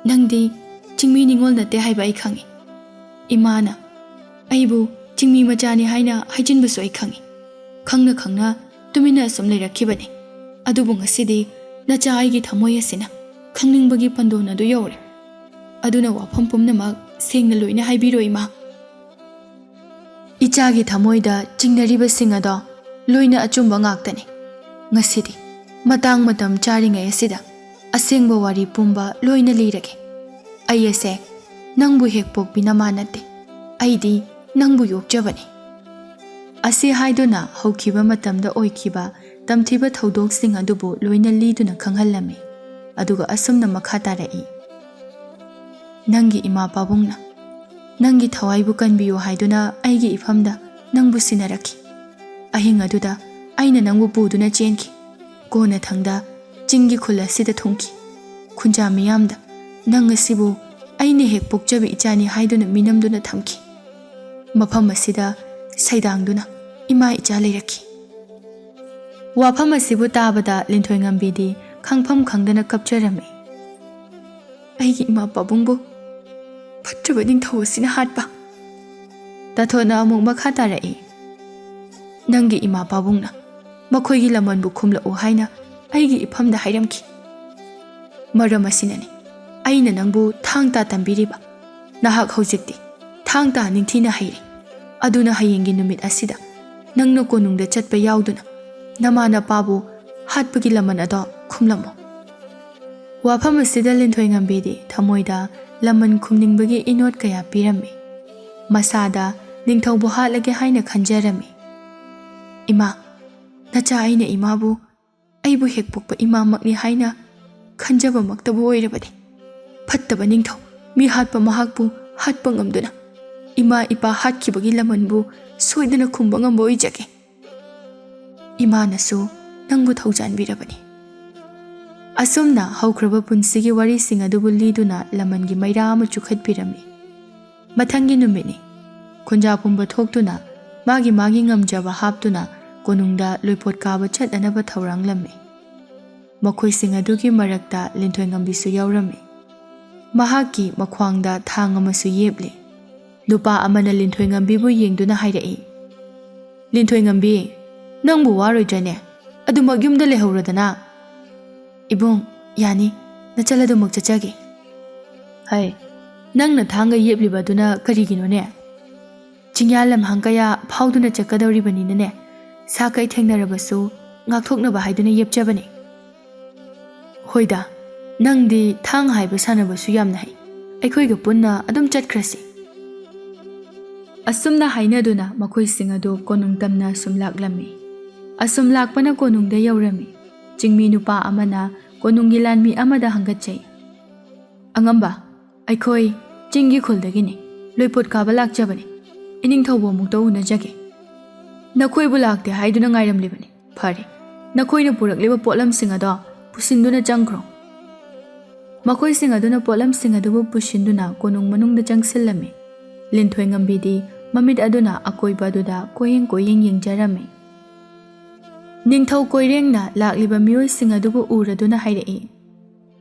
ꯅꯪꯗꯤ ꯆꯤꯡꯃꯤ ꯅꯤꯉꯣꯜ ꯅꯠꯇꯦ ꯍꯥꯏꯕ ꯑꯩ ꯈꯪꯏ꯫ ꯏꯃꯥꯅ ꯑꯩꯕꯨ ꯆꯤꯡꯃꯤ ꯃꯆꯥꯅꯤ ꯍꯥꯏꯅ ꯍꯥꯏꯖꯤꯟꯕꯁꯨ ꯑꯩ ꯈꯪꯏ꯫ ꯈꯪꯅ ꯈꯪꯅ ꯇꯨꯃꯤꯟꯅ ꯑꯁꯨꯝ ꯂꯩꯔꯛꯈꯤꯕꯅꯤ꯫ ꯑꯗꯨꯕꯨ ꯉꯁꯤꯗꯤ ꯅꯆꯥ ꯑꯩꯒꯤ ꯊꯃꯣꯏ ꯑꯁꯤꯅ ꯈꯪꯅꯤꯡꯕꯒꯤ ꯄꯟꯗꯣꯟ ꯑꯗꯨ ꯌꯧꯔꯦ꯫ ꯑꯗꯨꯅ ꯋꯥꯐꯝ ꯄꯨꯝꯅꯃꯛ ꯁꯦꯡꯅ ꯂꯣꯏꯅ ꯍꯥꯏꯕꯤꯔꯣ, ꯏꯃꯥ꯫" ꯏꯆꯥꯒꯤ ꯊꯃꯣꯏꯗ ꯆꯤꯡꯅꯔꯤꯕꯁꯤꯡ ꯑꯗꯣ ꯂꯣꯏꯅ ꯑꯆꯨꯝꯕ ꯉꯥꯛꯇꯅꯤ꯫ ꯉꯁꯤꯗꯤ ꯃꯇꯥꯡ ꯃꯇꯝ ꯆꯥꯔꯤꯉꯩ ꯑꯁꯤꯗ ꯑꯁꯦꯡꯕ ꯋꯥꯔꯤ ꯄꯨꯝꯕ ꯂꯣꯏꯅ ꯂꯤꯔꯒꯦ꯫ ꯑꯩ ꯑꯁꯦ ꯅꯪꯕꯨ ꯍꯦꯛ ꯄꯣꯛꯄꯤ ꯅꯃꯥ ꯅꯠꯇꯦ꯫ ꯑꯩꯗꯤ ꯅꯪꯕꯨ ꯌꯣꯛꯆꯕꯅꯤ꯫ ꯑꯁꯤ ꯍꯥꯏꯗꯨꯅ ꯍꯧꯈꯤꯕ ꯃꯇꯝꯗ ꯑꯣꯏꯈꯤꯕ ꯇꯝꯊꯤꯕ ꯊꯧꯗꯣꯛꯁꯤꯡ ꯑꯗꯨꯕꯨ ꯂꯣꯏꯅ ꯂꯤꯗꯨꯅ ꯈꯪꯍꯜꯂꯝꯃꯤ꯫ ꯑꯗꯨꯒ ꯑꯁꯨꯝꯅ ꯃꯈꯥ ꯇꯥꯔꯛꯏ, "ꯅꯪꯒꯤ ꯏꯃꯥ ꯄꯥꯕꯨꯡꯅ ꯅꯪꯒꯤ ꯊꯋꯥꯏꯕꯨ ꯀꯟꯕꯤꯌꯨ ꯍꯥꯏꯗꯨꯅ ꯑꯩꯒꯤ ꯏꯐꯝꯗ ꯅꯪꯕꯨ ꯁꯤꯟꯅꯔꯛꯈꯤ꯫ ꯑꯍꯤꯡ ꯑꯗꯨꯗ ꯑꯩꯅ ꯅꯪꯕꯨ ꯄꯨꯗꯨꯅ ꯆꯦꯟꯈꯤ꯫ ꯀꯣꯟꯅꯊꯪꯗ ꯆꯤꯡꯒꯤ ꯈꯨꯜ ꯑꯁꯤꯗ ꯊꯨꯡꯈꯤ꯫ ꯈꯨꯟꯖꯥ ꯃꯤꯌꯥꯝꯗ ꯅꯪ ꯑꯁꯤꯕꯨ ꯑꯩꯅ ꯍꯦꯛ ꯄꯣꯛꯆꯕ ꯏꯆꯥꯅꯤ ꯍꯥꯏꯗꯨꯅ ꯃꯤꯅꯝꯗꯨꯅ ꯊꯝꯈꯤ꯫ ꯃꯐꯝ ꯑꯁꯤꯗ ꯁꯩꯗꯥꯡꯗꯨꯅ ꯏꯃꯥ ꯏꯆꯥ ꯂꯩꯔꯛꯈꯤ꯫ ꯋꯥꯐꯝ ꯑꯁꯤꯕꯨ ꯇꯥꯕꯗ ꯂꯤꯟꯊꯣꯏꯉꯝꯕꯤꯗꯤ ꯈꯪꯐꯝ ꯈꯪꯗꯅ ꯀꯞꯆꯔꯝꯃꯤ꯫ "ꯑꯩꯒꯤ ꯏꯃꯥ ꯄꯥꯕꯨꯡꯕꯨ ꯐꯠꯇ꯭ꯔꯕ ꯅꯤꯡꯊꯧ ꯑꯁꯤꯅ ꯍꯥꯠꯄ!" ꯇꯥꯊꯣꯠꯅ ꯑꯃꯨꯛ ꯃꯈꯥ ꯇꯥꯔꯛꯏ, "ꯅꯪꯒꯤ ꯏꯃꯥ ꯄꯥꯕꯨꯡꯅ ꯃꯈꯣꯏꯒꯤ ꯂꯃꯟꯕꯨ ꯈꯨꯝꯂꯛꯎ ꯍꯥꯏꯅ ꯑꯩꯒꯤ ꯏꯐꯝꯗ ꯍꯥꯏꯔꯝꯈꯤ꯫ ꯃꯔꯝ ꯑꯁꯤꯅꯅꯤ ꯑꯩꯅ ꯅꯪꯕꯨ ꯊꯥꯡ ꯇꯥ ꯇꯝꯕꯤꯔꯤꯕ꯫ ꯅꯍꯥꯛ ꯍꯧꯖꯤꯛꯇꯤ ꯊꯥꯡ ꯇꯥ ꯅꯤꯡꯊꯤꯅ ꯍꯩꯔꯦ꯫ ꯑꯗꯨꯅ ꯍꯌꯦꯡꯒꯤ ꯅꯨꯃꯤꯠ ꯑꯁꯤꯗ ꯅꯪꯅ ꯀꯣꯅꯨꯡꯗ ꯆꯠꯄ ꯌꯥꯎꯗꯨꯅ ꯅꯃꯥ ꯅꯄꯥꯕꯨ ꯍꯥꯠꯄꯒꯤ ꯂꯃꯟ ꯑꯗꯣ ꯈꯨꯝꯂꯝꯃꯨ꯫" ꯋꯥꯐꯝ ꯑꯁꯤꯗ ꯂꯤꯟꯊꯣꯏꯉꯝꯕꯤꯗꯤ ꯊꯃꯣꯏꯗ ꯂꯃꯟ ꯈꯨꯝꯅꯤꯡꯕꯒꯤ ꯏꯅꯣꯠ ꯀꯌꯥ ꯄꯤꯔꯝꯃꯤ꯫ ꯃꯁꯥꯗ ꯅꯤꯡꯊꯧꯕꯨ ꯍꯥꯠꯂꯒꯦ ꯍꯥꯏꯅ ꯈꯟꯖꯔꯝꯃꯤ꯫ "ꯏꯃꯥ, ꯅꯆꯥ ꯑꯩꯅ ꯏꯃꯥꯕꯨ ꯑꯩꯕꯨ ꯍꯦꯛ ꯄꯣꯛꯄ ꯏꯃꯥꯃꯛꯅꯤ ꯍꯥꯏꯅ ꯈꯟꯖꯕꯃꯛꯇꯕꯨ ꯑꯣꯏꯔꯕꯗꯤ, ꯐꯠꯇꯕ ꯅꯤꯡꯊꯧ ꯃꯤ ꯍꯥꯠꯄ ꯃꯍꯥꯛꯄꯨ ꯍꯥꯠꯄ ꯉꯝꯗꯨꯅ ꯏꯃꯥ ꯏꯄꯥ ꯍꯥꯠꯈꯤꯕꯒꯤ ꯂꯃꯟꯕꯨ ꯁꯣꯏꯗꯅ ꯈꯨꯝꯕ ꯉꯝꯕ ꯑꯣꯏꯖꯒꯦ꯫ ꯏꯃꯥꯅꯁꯨ ꯅꯪꯕꯨ ꯊꯧꯖꯥꯟꯕꯤꯔꯕꯅꯤ꯫" ꯑꯁꯨꯝꯅ ꯍꯧꯈ꯭ꯔꯕ ꯄꯨꯟꯁꯤꯒꯤ ꯋꯥꯔꯤꯁꯤꯡ ꯑꯗꯨꯕꯨ ꯂꯤꯗꯨꯅ ꯂꯃꯟꯒꯤ ꯃꯩꯔꯥ ꯑꯃ ꯆꯨꯈꯠꯄꯤꯔꯝꯃꯤ꯫ ꯃꯊꯪꯒꯤ ꯅꯨꯃꯤꯠꯅꯤ꯫ ꯈꯨꯟꯖꯥ ꯄꯨꯝꯕ ꯊꯣꯛꯇꯨꯅ ꯃꯥꯒꯤ ꯃꯥꯒꯤ ꯉꯝꯖꯕ ꯍꯥꯞꯇꯨꯅ ꯀꯣꯅꯨꯡꯗ ꯂꯣꯏꯄꯣꯠ ꯀꯥꯕ ꯆꯠꯅꯅꯕ ꯊꯧꯔꯥꯡꯂꯝꯃꯤ꯫ ꯃꯈꯣꯏꯁꯤꯡ ꯑꯗꯨꯒꯤ ꯃꯔꯛꯇ ꯂꯤꯟꯊꯣꯏꯉꯝꯕꯤꯁꯨ ꯌꯥꯎꯔꯝꯃꯤ꯫ ꯃꯍꯥꯛꯀꯤ ꯃꯈ꯭ꯋꯥꯡꯗ ꯊꯥꯡ ꯑꯃꯁꯨ ꯌꯦꯞꯂꯤ꯫ ꯅꯨꯄꯥ ꯑꯃꯅ ꯂꯤꯟꯊꯣꯏꯉꯝꯕꯤꯕꯨ ꯌꯦꯡꯗꯨꯅ ꯍꯥꯏꯔꯛꯏ, "ꯂꯤꯟꯊꯣꯏꯉꯝꯕꯤ, ꯅꯪꯕꯨ ꯋꯥꯔꯣꯏꯗ꯭ꯔꯅꯦ? ꯑꯗꯨꯃꯛ ꯌꯨꯝꯗ ꯂꯩꯍꯧꯔꯗꯅ꯫" "ꯏꯕꯨꯡ, ꯌꯥꯅꯤ, ꯅꯆꯜ ꯑꯗꯨꯃꯛ ꯆꯠꯆꯒꯦ꯫" "ꯍꯩ, ꯅꯪꯅ ꯊꯥꯡꯒ ꯌꯦꯞꯂꯤꯕ ꯑꯗꯨꯅ ꯀꯔꯤꯒꯤꯅꯣꯅꯦ? ꯆꯤꯡꯌꯥ ꯂꯝꯍꯥꯡ ꯀꯌꯥ ꯐꯥꯎꯗꯨꯅ ꯆꯠꯀꯗꯧꯔꯤꯕꯅꯤꯅꯅꯦ, ꯁꯥ ꯀꯩ ꯊꯦꯡꯅꯔꯕꯁꯨ ꯉꯥꯛꯊꯣꯛꯅꯕ ꯍꯥꯏꯗꯨꯅ ꯌꯦꯞꯆꯕꯅꯤ꯫" "ꯍꯣꯏꯗ, ꯅꯪꯗꯤ ꯊꯥꯡ ꯍꯥꯏꯕ ꯁꯥꯟꯅꯕꯁꯨ ꯌꯥꯝꯅ ꯍꯩ꯫ ꯑꯩꯈꯣꯏꯒ ꯄꯨꯟꯅ ꯑꯗꯨꯝ ꯆꯠꯈ꯭ꯔꯁꯤ꯫" ꯑꯁꯨꯝꯅ ꯍꯥꯏꯅꯗꯨꯅ ꯃꯈꯣꯏꯁꯤꯡ ꯑꯗꯨ ꯀꯣꯅꯨꯡ ꯇꯝꯅ ꯁꯨꯝ ꯂꯥꯛꯂꯝꯃꯤ꯫ ꯑꯁꯨꯝ ꯂꯥꯛꯄꯅ ꯀꯣꯅꯨꯡꯗ ꯌꯧꯔꯝꯃꯤ꯫ ꯆꯤꯡꯃꯤ ꯅꯨꯄꯥ ꯑꯃꯅ ꯀꯣꯅꯨꯡꯒꯤ ꯂꯥꯟꯃꯤ ꯑꯃꯗ ꯍꯪꯒꯠꯆꯩ, "ꯑꯉꯝꯕ, ꯑꯩꯈꯣꯏ ꯆꯤꯡꯒꯤ ꯈꯨꯜꯗꯒꯤꯅꯤ, ꯂꯣꯏꯄꯣꯠ ꯀꯥꯕ ꯂꯥꯛꯆꯕꯅꯤ꯫ ꯏꯅꯤꯡꯊꯧꯕꯨ ꯑꯃꯨꯛꯇ ꯎꯅꯖꯒꯦ꯫" "ꯅꯈꯣꯏꯕꯨ ꯂꯥꯛꯇꯦ ꯍꯥꯏꯗꯨꯅ ꯉꯥꯏꯔꯝꯂꯤꯕꯅꯤ꯫ ꯐꯔꯦ, "ꯅꯈꯣꯏꯅ ꯄꯨꯔꯛꯂꯤꯕ ꯄꯣꯠꯂꯝꯁꯤꯡ ꯑꯗꯣ ꯄꯨꯁꯤꯟꯗꯨꯅ ꯆꯪꯈ꯭ꯔꯣ꯫" ꯃꯈꯣꯏꯁꯤꯡ ꯑꯗꯨꯅ ꯄꯣꯠꯂꯝꯁꯤꯡ ꯑꯗꯨꯕꯨ ꯄꯨꯁꯤꯟꯗꯨꯅ ꯀꯣꯅꯨꯡ ꯃꯅꯨꯡꯗ ꯆꯪꯁꯤꯜꯂꯝꯃꯤ꯫ ꯂꯤꯟꯊꯣꯏꯉꯝꯕꯤꯗꯤ ꯃꯃꯤꯠ ꯑꯗꯨꯅ ꯑꯀꯣꯏꯕ ꯑꯗꯨꯗ ꯀꯣꯏꯌꯦꯡ ꯀꯣꯏꯌꯦꯡ ꯌꯦꯡꯖꯔꯝꯃꯤ꯫ ꯅꯤꯡꯊꯧ ꯀꯣꯏꯔꯦꯡꯅ ꯂꯥꯛꯂꯤꯕ ꯃꯤꯑꯣꯏꯁꯤꯡ ꯑꯗꯨꯕꯨ ꯎꯔꯗꯨꯅ ꯍꯥꯏꯔꯛꯏ,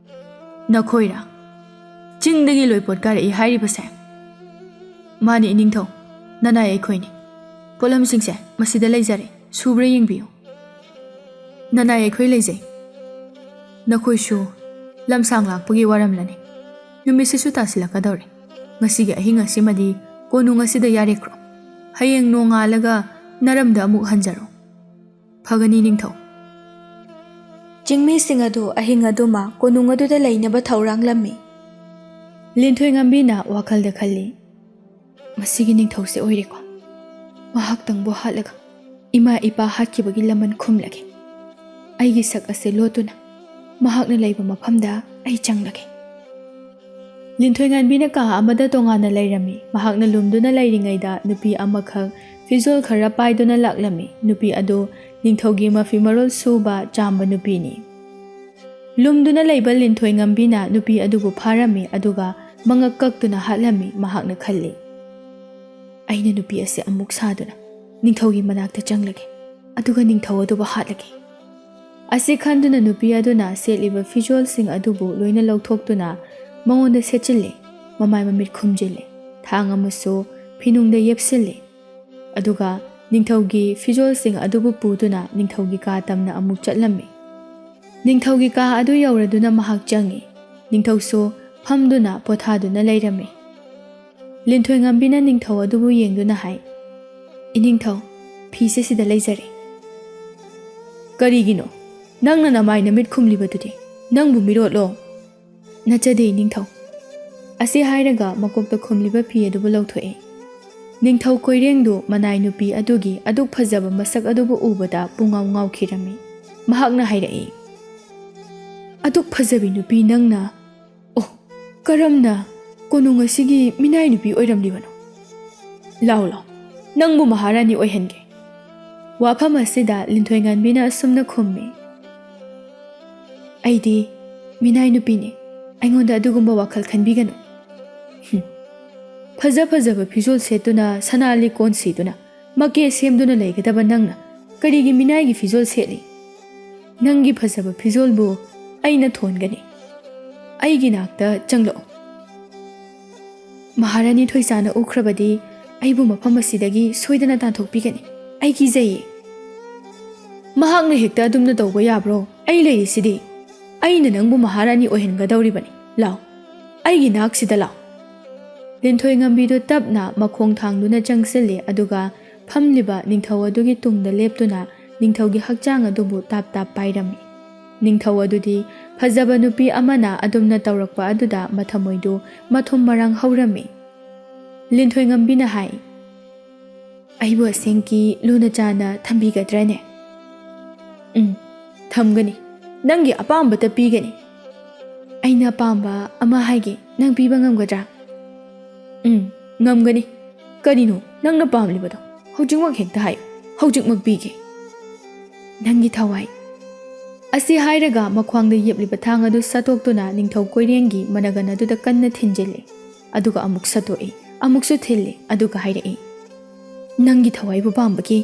"ꯅꯈꯣꯏꯔꯥ ꯆꯤꯡꯗꯒꯤ ꯂꯣꯏꯄꯣꯠ ꯀꯥꯔꯛꯏ ꯍꯥꯏꯔꯤꯕꯁꯦ?" "ꯃꯥꯅꯤ ꯏꯅꯤꯡꯊꯧ, ꯅꯅꯥꯏ ꯑꯩꯈꯣꯏꯅꯤ꯫ ꯄꯣꯠꯂꯝꯁꯤꯡꯁꯦ ꯃꯁꯤꯗ ꯂꯩꯖꯔꯦ, ꯁꯨꯕ꯭ꯔꯥ ꯌꯦꯡꯕꯤꯌꯨ꯫" "ꯅꯅꯥꯏ ꯑꯩꯈꯣꯏ ꯂꯩꯖꯩ꯫ ꯅꯈꯣꯏꯁꯨ ꯂꯝꯁꯥꯡ ꯂꯥꯛꯄꯒꯤ ꯋꯥꯔꯝꯂꯅꯤ꯫ ꯅꯨꯃꯤꯠꯁꯤꯁꯨ ꯇꯥꯁꯤꯜꯂꯛꯀꯗꯧꯔꯦ꯫ ꯉꯁꯤꯒꯤ ꯑꯍꯤꯡ ꯑꯁꯤꯃꯗꯤ ꯀꯣꯅꯨꯡ ꯑꯁꯤꯗ ꯌꯥꯔꯦꯛꯈ꯭ꯔꯣ꯫ ꯍꯌꯦꯡ ꯅꯣꯡꯉꯥꯜꯂꯒ ꯅꯔꯝꯗ ꯑꯃꯨꯛ ꯍꯟꯖꯔꯣ꯫" "ꯐꯒꯅꯤ ꯅꯤꯡꯊꯧ꯫" ꯆꯤꯡꯃꯤꯁꯤꯡ ꯑꯗꯨ ꯑꯍꯤꯡ ꯑꯗꯨꯃ ꯀꯣꯅꯨꯡ ꯑꯗꯨꯗ ꯂꯩꯅꯕ ꯊꯧꯔꯥꯡꯂꯝꯃꯤ꯫ ꯂꯤꯟꯊꯣꯏꯉꯝꯕꯤꯅ ꯋꯥꯈꯜꯗ ꯈꯜꯂꯤ, "ꯃꯁꯤꯒꯤ ꯅꯤꯡꯊꯧꯁꯦ ꯑꯣꯏꯔꯦꯀꯣ꯫ ꯃꯍꯥꯛꯇꯪꯕꯨ ꯍꯥꯠꯂꯒ ꯏꯃꯥ ꯏꯄꯥ ꯍꯥꯠꯈꯤꯕꯒꯤ ꯂꯃꯟ ꯈꯨꯝꯂꯒꯦ꯫ ꯑꯩꯒꯤ ꯁꯛ ꯑꯁꯦ ꯂꯣꯠꯇꯨꯅ ꯃꯍꯥꯛꯅ ꯂꯩꯕ ꯃꯐꯝꯗ ꯑꯩ ꯆꯪꯂꯒꯦ꯫" ꯂꯤꯟꯊꯣꯏꯉꯥꯟꯕꯤꯅ ꯀꯥ ꯑꯃꯗ ꯇꯣꯉꯥꯟꯅ ꯂꯩꯔꯝꯃꯤ꯫ ꯃꯍꯥꯛꯅ ꯂꯨꯝꯗꯨꯅ ꯂꯩꯔꯤꯉꯩꯗ ꯅꯨꯄꯤ ꯑꯃꯈꯛ ꯐꯤꯖꯣꯜ ꯈꯔ ꯄꯥꯏꯗꯨꯅ ꯂꯥꯛꯂꯝꯃꯤ꯫ ꯅꯨꯄꯤ ꯑꯗꯨ ꯅꯤꯡꯊꯧꯒꯤ ꯃꯐꯤ ꯃꯔꯣꯜ ꯁꯨꯕ ꯆꯥꯝꯕ ꯅꯨꯄꯤꯅꯤ꯫ ꯂꯨꯝꯗꯨꯅ ꯂꯩꯕ ꯂꯤꯟꯊꯣꯏꯉꯝꯕꯤꯅ ꯅꯨꯄꯤ ꯑꯗꯨꯕꯨ ꯐꯥꯔꯝꯃꯤ, ꯑꯗꯨꯒ ꯃꯉꯛ ꯀꯛꯇꯨꯅ ꯍꯥꯠꯂꯝꯃꯤ꯫ ꯃꯍꯥꯛꯅ ꯈꯜꯂꯤ, "ꯑꯩꯅ ꯅꯨꯄꯤ ꯑꯁꯤ ꯑꯃꯨꯛ ꯁꯥꯗꯨꯅ ꯅꯤꯡꯊꯧꯒꯤ ꯃꯅꯥꯛꯇ ꯆꯪꯂꯒꯦ, ꯑꯗꯨꯒ ꯅꯤꯡꯊꯧ ꯑꯗꯨꯕꯨ ꯍꯥꯠꯂꯒꯦ꯫" ꯑꯁꯤ ꯈꯟꯗꯨꯅ ꯅꯨꯄꯤ ꯑꯗꯨꯅ ꯁꯦꯠꯂꯤꯕ ꯐꯤꯖꯣꯜꯁꯤꯡ ꯑꯗꯨꯕꯨ ꯂꯣꯏꯅ ꯂꯧꯊꯣꯛꯇꯨꯅ ꯃꯉꯣꯟꯗ ꯁꯦꯠꯆꯤꯜꯂꯤ꯫ ꯃꯃꯥꯏ ꯃꯃꯤꯠ ꯈꯨꯝꯖꯤꯜꯂꯤ꯫ ꯊꯥꯡ ꯑꯃꯁꯨ ꯐꯤꯅꯨꯡꯗ ꯌꯦꯞꯁꯤꯜꯂꯤ꯫ ꯑꯗꯨꯒ ꯅꯤꯡꯊꯧꯒꯤ ꯐꯤꯖꯣꯜꯁꯤꯡ ꯑꯗꯨꯕꯨ ꯄꯨꯗꯨꯅ ꯅꯤꯡꯊꯧꯒꯤ ꯀꯥ ꯇꯝꯅ ꯑꯃꯨꯛ ꯆꯠꯂꯝꯃꯤ꯫ ꯅꯤꯡꯊꯧꯒꯤ ꯀꯥ ꯑꯗꯨ ꯌꯧꯔꯗꯨꯅ ꯃꯍꯥꯛ ꯆꯪꯉꯤ꯫ ꯅꯤꯡꯊꯧꯁꯨ ꯐꯝꯗꯨꯅ ꯄꯣꯊꯥꯗꯨꯅ ꯂꯩꯔꯝꯃꯤ꯫ ꯂꯤꯟꯊꯣꯏꯉꯝꯕꯤꯅ ꯅꯤꯡꯊꯧ ꯑꯗꯨꯕꯨ ꯌꯦꯡꯗꯨꯅ ꯍꯥꯏ, "ꯏꯅꯤꯡꯊꯧ, ꯐꯤꯁꯦ ꯁꯤꯗ ꯂꯩꯖꯔꯦ꯫" "ꯀꯔꯤꯒꯤꯅꯣ? ꯅꯪꯅ ꯅꯃꯥꯏ ꯅꯃꯤꯠ ꯈꯨꯝꯂꯤꯕꯗꯨꯗꯤ? ꯅꯪꯕꯨ ꯃꯤꯔꯣꯠꯂꯣ?" "ꯅꯠꯆꯗꯦ ꯏꯅꯤꯡꯊꯧ꯫" ꯑꯁꯤ ꯍꯥꯏꯔꯒ ꯃꯀꯣꯛꯇ ꯈꯨꯝꯂꯤꯕ ꯐꯤ ꯑꯗꯨꯕꯨ ꯂꯧꯊꯣꯛꯏ꯫ ꯅꯤꯡꯊꯧ ꯀꯣꯏꯔꯦꯡꯗꯨ ꯃꯅꯥꯏ ꯅꯨꯄꯤ ꯑꯗꯨꯒꯤ ꯑꯗꯨꯛ ꯐꯖꯕ ꯃꯁꯛ ꯑꯗꯨꯕꯨ ꯎꯕꯗ ꯄꯨꯡꯉꯥꯎ ꯉꯥꯎꯈꯤꯔꯝꯃꯤ꯫ ꯃꯍꯥꯛꯅ ꯍꯥꯏꯔꯛꯏ, "ꯑꯗꯨꯛ ꯐꯖꯕꯤ ꯅꯨꯄꯤ ꯅꯪꯅ, ꯑꯣ, ꯀꯔꯝꯅ ꯀꯣꯅꯨꯡ ꯑꯁꯤꯒꯤ ꯃꯤꯅꯥꯏ ꯅꯨꯄꯤ ꯑꯣꯏꯔꯝꯂꯤꯕꯅꯣ? ꯂꯥꯎ, ꯂꯥꯎ, ꯅꯪꯕꯨ ꯃꯍꯥꯔꯥꯅꯤ ꯑꯣꯏꯍꯟꯒꯦ꯫" ꯋꯥꯐꯝ ꯑꯁꯤꯗ ꯂꯤꯟꯊꯣꯏꯉꯝꯕꯤꯅ ꯑꯁꯨꯝꯅ ꯈꯨꯝꯃꯤ, "ꯑꯩꯗꯤ ꯃꯤꯅꯥꯏ ꯅꯨꯄꯤꯅꯤ, ꯑꯩꯉꯣꯟꯗ ꯑꯗꯨꯒꯨꯝꯕ ꯋꯥꯈꯜ ꯈꯟꯕꯤꯒꯅꯨ꯫ ꯍꯨꯝ꯫ ꯐꯖ ꯐꯖꯕ ꯐꯤꯖꯣꯜ ꯁꯦꯠꯇꯨꯅ, ꯁꯅꯥ ꯂꯤꯛꯀꯣꯟ ꯁꯤꯗꯨꯅ, ꯃꯀꯦ ꯁꯦꯝꯗꯨꯅ ꯂꯩꯒꯗꯕ ꯅꯪꯅ ꯀꯔꯤꯒꯤ ꯃꯤꯅꯥꯏꯒꯤ ꯐꯤꯖꯣꯜ ꯁꯦꯠꯂꯤ? ꯅꯪꯒꯤ ꯐꯖꯕ ꯐꯤꯖꯣꯜꯕꯨ ꯑꯩꯅ ꯊꯣꯟꯒꯅꯤ꯫ ꯑꯩꯒꯤ ꯅꯥꯛꯇ ꯆꯪꯂꯛꯎ꯫ ꯃꯍꯥꯔꯥꯅꯤ ꯊꯣꯏꯁꯥꯅ ꯎꯈ꯭ꯔꯕꯗꯤ ꯑꯩꯕꯨ ꯃꯐꯝ ꯑꯁꯤꯗꯒꯤ ꯁꯣꯏꯗꯅ ꯇꯥꯟꯊꯣꯛꯄꯤꯒꯅꯤ꯫ ꯑꯩ ꯀꯤꯖꯩꯌꯦ꯫" "ꯃꯍꯥꯛꯅ ꯍꯦꯛꯇ ꯑꯗꯨꯝꯅ ꯇꯧꯕ ꯌꯥꯕ꯭ꯔꯣ? ꯑꯩ ꯂꯩꯔꯤꯁꯤꯗꯤ꯫ ꯑꯩꯅ ꯅꯪꯕꯨ ꯃꯍꯥꯔꯥꯅꯤ ꯑꯣꯏꯍꯟꯒꯗꯧꯔꯤꯕꯅꯤ꯫ ꯂꯥꯎ, ꯑꯩꯒꯤ ꯅꯥꯛꯁꯤꯗ ꯂꯥꯎ꯫" ꯂꯤꯟꯊꯣꯏꯉꯝꯕꯤꯗꯨ ꯇꯞꯅ ꯃꯈꯣꯡ ꯊꯥꯡꯗꯨꯅ ꯆꯪꯁꯤꯜꯂꯤ, ꯑꯗꯨꯒ ꯐꯝꯂꯤꯕ ꯅꯤꯡꯊꯧ ꯑꯗꯨꯒꯤ ꯇꯨꯡꯗ ꯂꯦꯞꯇꯨꯅ ꯅꯤꯡꯊꯧꯒꯤ ꯍꯛꯆꯥꯡ ꯑꯗꯨꯕꯨ ꯇꯥꯞ ꯇꯥꯞ ꯄꯥꯏꯔꯝꯃꯤ꯫ ꯅꯤꯡꯊꯧ ꯑꯗꯨꯗꯤ ꯐꯖꯕ ꯅꯨꯄꯤ ꯑꯃꯅ ꯑꯗꯨꯝꯅ ꯇꯧꯔꯛꯄ ꯑꯗꯨꯗ ꯃꯊꯃꯣꯏꯗꯨ ꯃꯊꯨꯝ ꯃꯔꯥꯡ ꯍꯧꯔꯝꯃꯤ꯫ ꯂꯤꯟꯊꯣꯏꯉꯝꯕꯤꯅ ꯍꯥꯏ, "ꯑꯩꯕꯨ ꯑꯁꯦꯡꯀꯤ ꯂꯨꯅ ꯆꯥꯅ ꯊꯝꯕꯤꯒꯗ꯭ꯔꯅꯦ?" "ꯎꯝ, ꯊꯝꯒꯅꯤ꯫ ꯅꯪꯒꯤ ꯑꯄꯥꯝꯕꯇ ꯄꯤꯒꯅꯤ꯫" "ꯑꯩꯅ ꯑꯄꯥꯝꯕ ꯑꯃ ꯍꯥꯏꯒꯦ, ꯅꯪ ꯄꯤꯕ ꯉꯝꯒꯗ꯭ꯔꯥ?" "ꯎꯝ, ꯉꯝꯒꯅꯤ꯫ ꯀꯔꯤꯅꯣ ꯅꯪꯅ ꯄꯥꯝꯂꯤꯕꯗꯣ? ꯍꯧꯖꯤꯛꯃꯛ ꯍꯦꯛꯇ ꯍꯥꯏꯌꯨ꯫ ꯍꯧꯖꯤꯛꯃꯛ ꯄꯤꯒꯦ꯫" "ꯅꯪꯒꯤ ꯊꯋꯥꯏ꯫" ꯑꯁꯤ ꯍꯥꯏꯔꯒ ꯃꯈ꯭ꯋꯥꯡꯗ ꯌꯦꯞꯂꯤꯕ ꯊꯥꯡ ꯑꯗꯨ ꯁꯠꯇꯣꯛꯇꯨꯅ ꯅꯤꯡꯊꯧ ꯀꯣꯏꯔꯦꯡꯒꯤ ꯃꯅꯒꯟ ꯑꯗꯨꯗ ꯀꯟꯅ ꯊꯤꯟꯖꯤꯜꯂꯤ꯫ ꯑꯗꯨꯒ ꯑꯃꯨꯛ ꯁꯠꯇꯣꯛꯏ, ꯑꯃꯨꯛꯁꯨ ꯊꯤꯜꯂꯤ, ꯑꯗꯨꯒ ꯍꯥꯏꯔꯛꯏ, "ꯅꯪꯒꯤ ꯊꯋꯥꯏꯕꯨ ꯄꯥꯝꯕꯒꯤ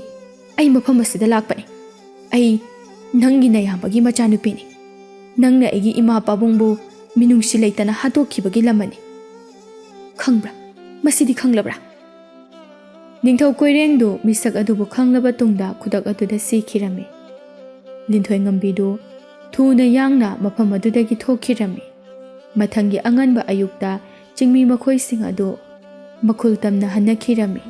ꯑꯩ ꯃꯐꯝ ꯑꯁꯤꯗ ꯂꯥꯛꯄꯅꯤ꯫ ꯑꯩ ꯅꯪꯒꯤ ꯅꯌꯥꯝꯕꯒꯤ ꯃꯆꯥꯅꯨꯄꯤꯅꯤ꯫ ꯅꯪꯅ ꯑꯩꯒꯤ ꯏꯃꯥ ꯄꯥꯕꯨꯡꯕꯨ ꯃꯤꯅꯨꯡꯁꯤ ꯂꯩꯇꯅ ꯍꯥꯠꯇꯣꯛꯈꯤꯕꯒꯤ ꯂꯃꯟꯅꯤ꯫ ꯈꯪꯕ꯭ꯔꯥ? ꯃꯁꯤꯗꯤ ꯈꯪꯂꯕ꯭ꯔꯥ?" ꯅꯤꯡꯊꯧ ꯀꯣꯏꯔꯦꯡꯗꯨ ꯃꯤꯁꯛ ꯑꯗꯨꯕꯨ ꯈꯪꯂꯕ ꯇꯨꯡꯗ ꯈꯨꯗꯛ ꯑꯗꯨꯗ ꯁꯤꯈꯤꯔꯝꯃꯤ꯫ ꯂꯤꯟꯊꯣꯏꯉꯝꯕꯤꯗꯨ ꯊꯨꯅ ꯌꯥꯡꯅ ꯃꯐꯝ ꯑꯗꯨꯗꯒꯤ ꯊꯣꯛꯈꯤꯔꯝꯃꯤ꯫ ꯃꯊꯪꯒꯤ ꯑꯉꯟꯕ ꯑꯌꯨꯛꯇ ꯆꯤꯡꯃꯤ ꯃꯈꯣꯏꯁꯤꯡ ꯑꯗꯨ ꯃꯈꯨꯜ ꯇꯝꯅ ꯍꯟꯅꯈꯤꯔꯝꯃꯤ꯫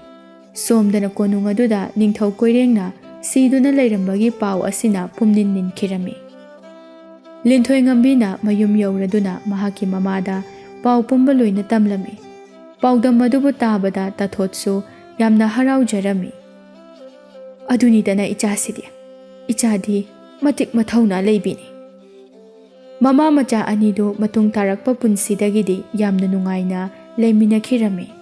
ꯁꯣꯝꯗꯅ ꯀꯣꯅꯨꯡ ꯑꯗꯨꯗ ꯅꯤꯡꯊꯧ ꯀꯣꯏꯔꯦꯡꯅ ꯁꯤꯗꯨꯅ ꯂꯩꯔꯝꯕꯒꯤ ꯄꯥꯎ ꯑꯁꯤꯅ ꯄꯨꯝꯅꯤꯟ ꯅꯤꯟꯈꯤꯔꯝꯃꯤ꯫ ꯂꯤꯟꯊꯣꯏꯉꯝꯕꯤꯅ ꯃꯌꯨꯝ ꯌꯧꯔꯗꯨꯅ ꯃꯍꯥꯛꯀꯤ ꯃꯃꯥꯗ ꯄꯥꯎ ꯄꯨꯝꯕ ꯂꯣꯏꯅ ꯇꯝꯂꯝꯃꯤ꯫ ꯄꯥꯎꯗꯝ ꯑꯗꯨꯕꯨ ꯇꯥꯕꯗ ꯇꯥꯊꯣꯠꯁꯨ ꯌꯥꯝꯅ ꯍꯔꯥꯎꯖꯔꯝꯃꯤ꯫ "ꯑꯗꯨꯅꯤꯗꯅ ꯏꯆꯥꯁꯤꯗꯤ꯫ ꯏꯆꯥꯗꯤ ꯃꯇꯤꯛ ꯃꯊꯧꯅꯥ ꯂꯩꯕꯤꯅꯤ꯫" ꯃꯃꯥ ꯃꯆꯥ ꯑꯅꯤꯗꯨ ꯃꯇꯨꯡ ꯇꯥꯔꯛꯄ ꯄꯨꯟꯁꯤꯗꯒꯤꯗꯤ ꯌꯥꯝꯅ ꯅꯨꯡꯉꯥꯏꯅ ꯂꯩꯃꯤꯟꯅꯈꯤꯔꯝꯃꯤ꯫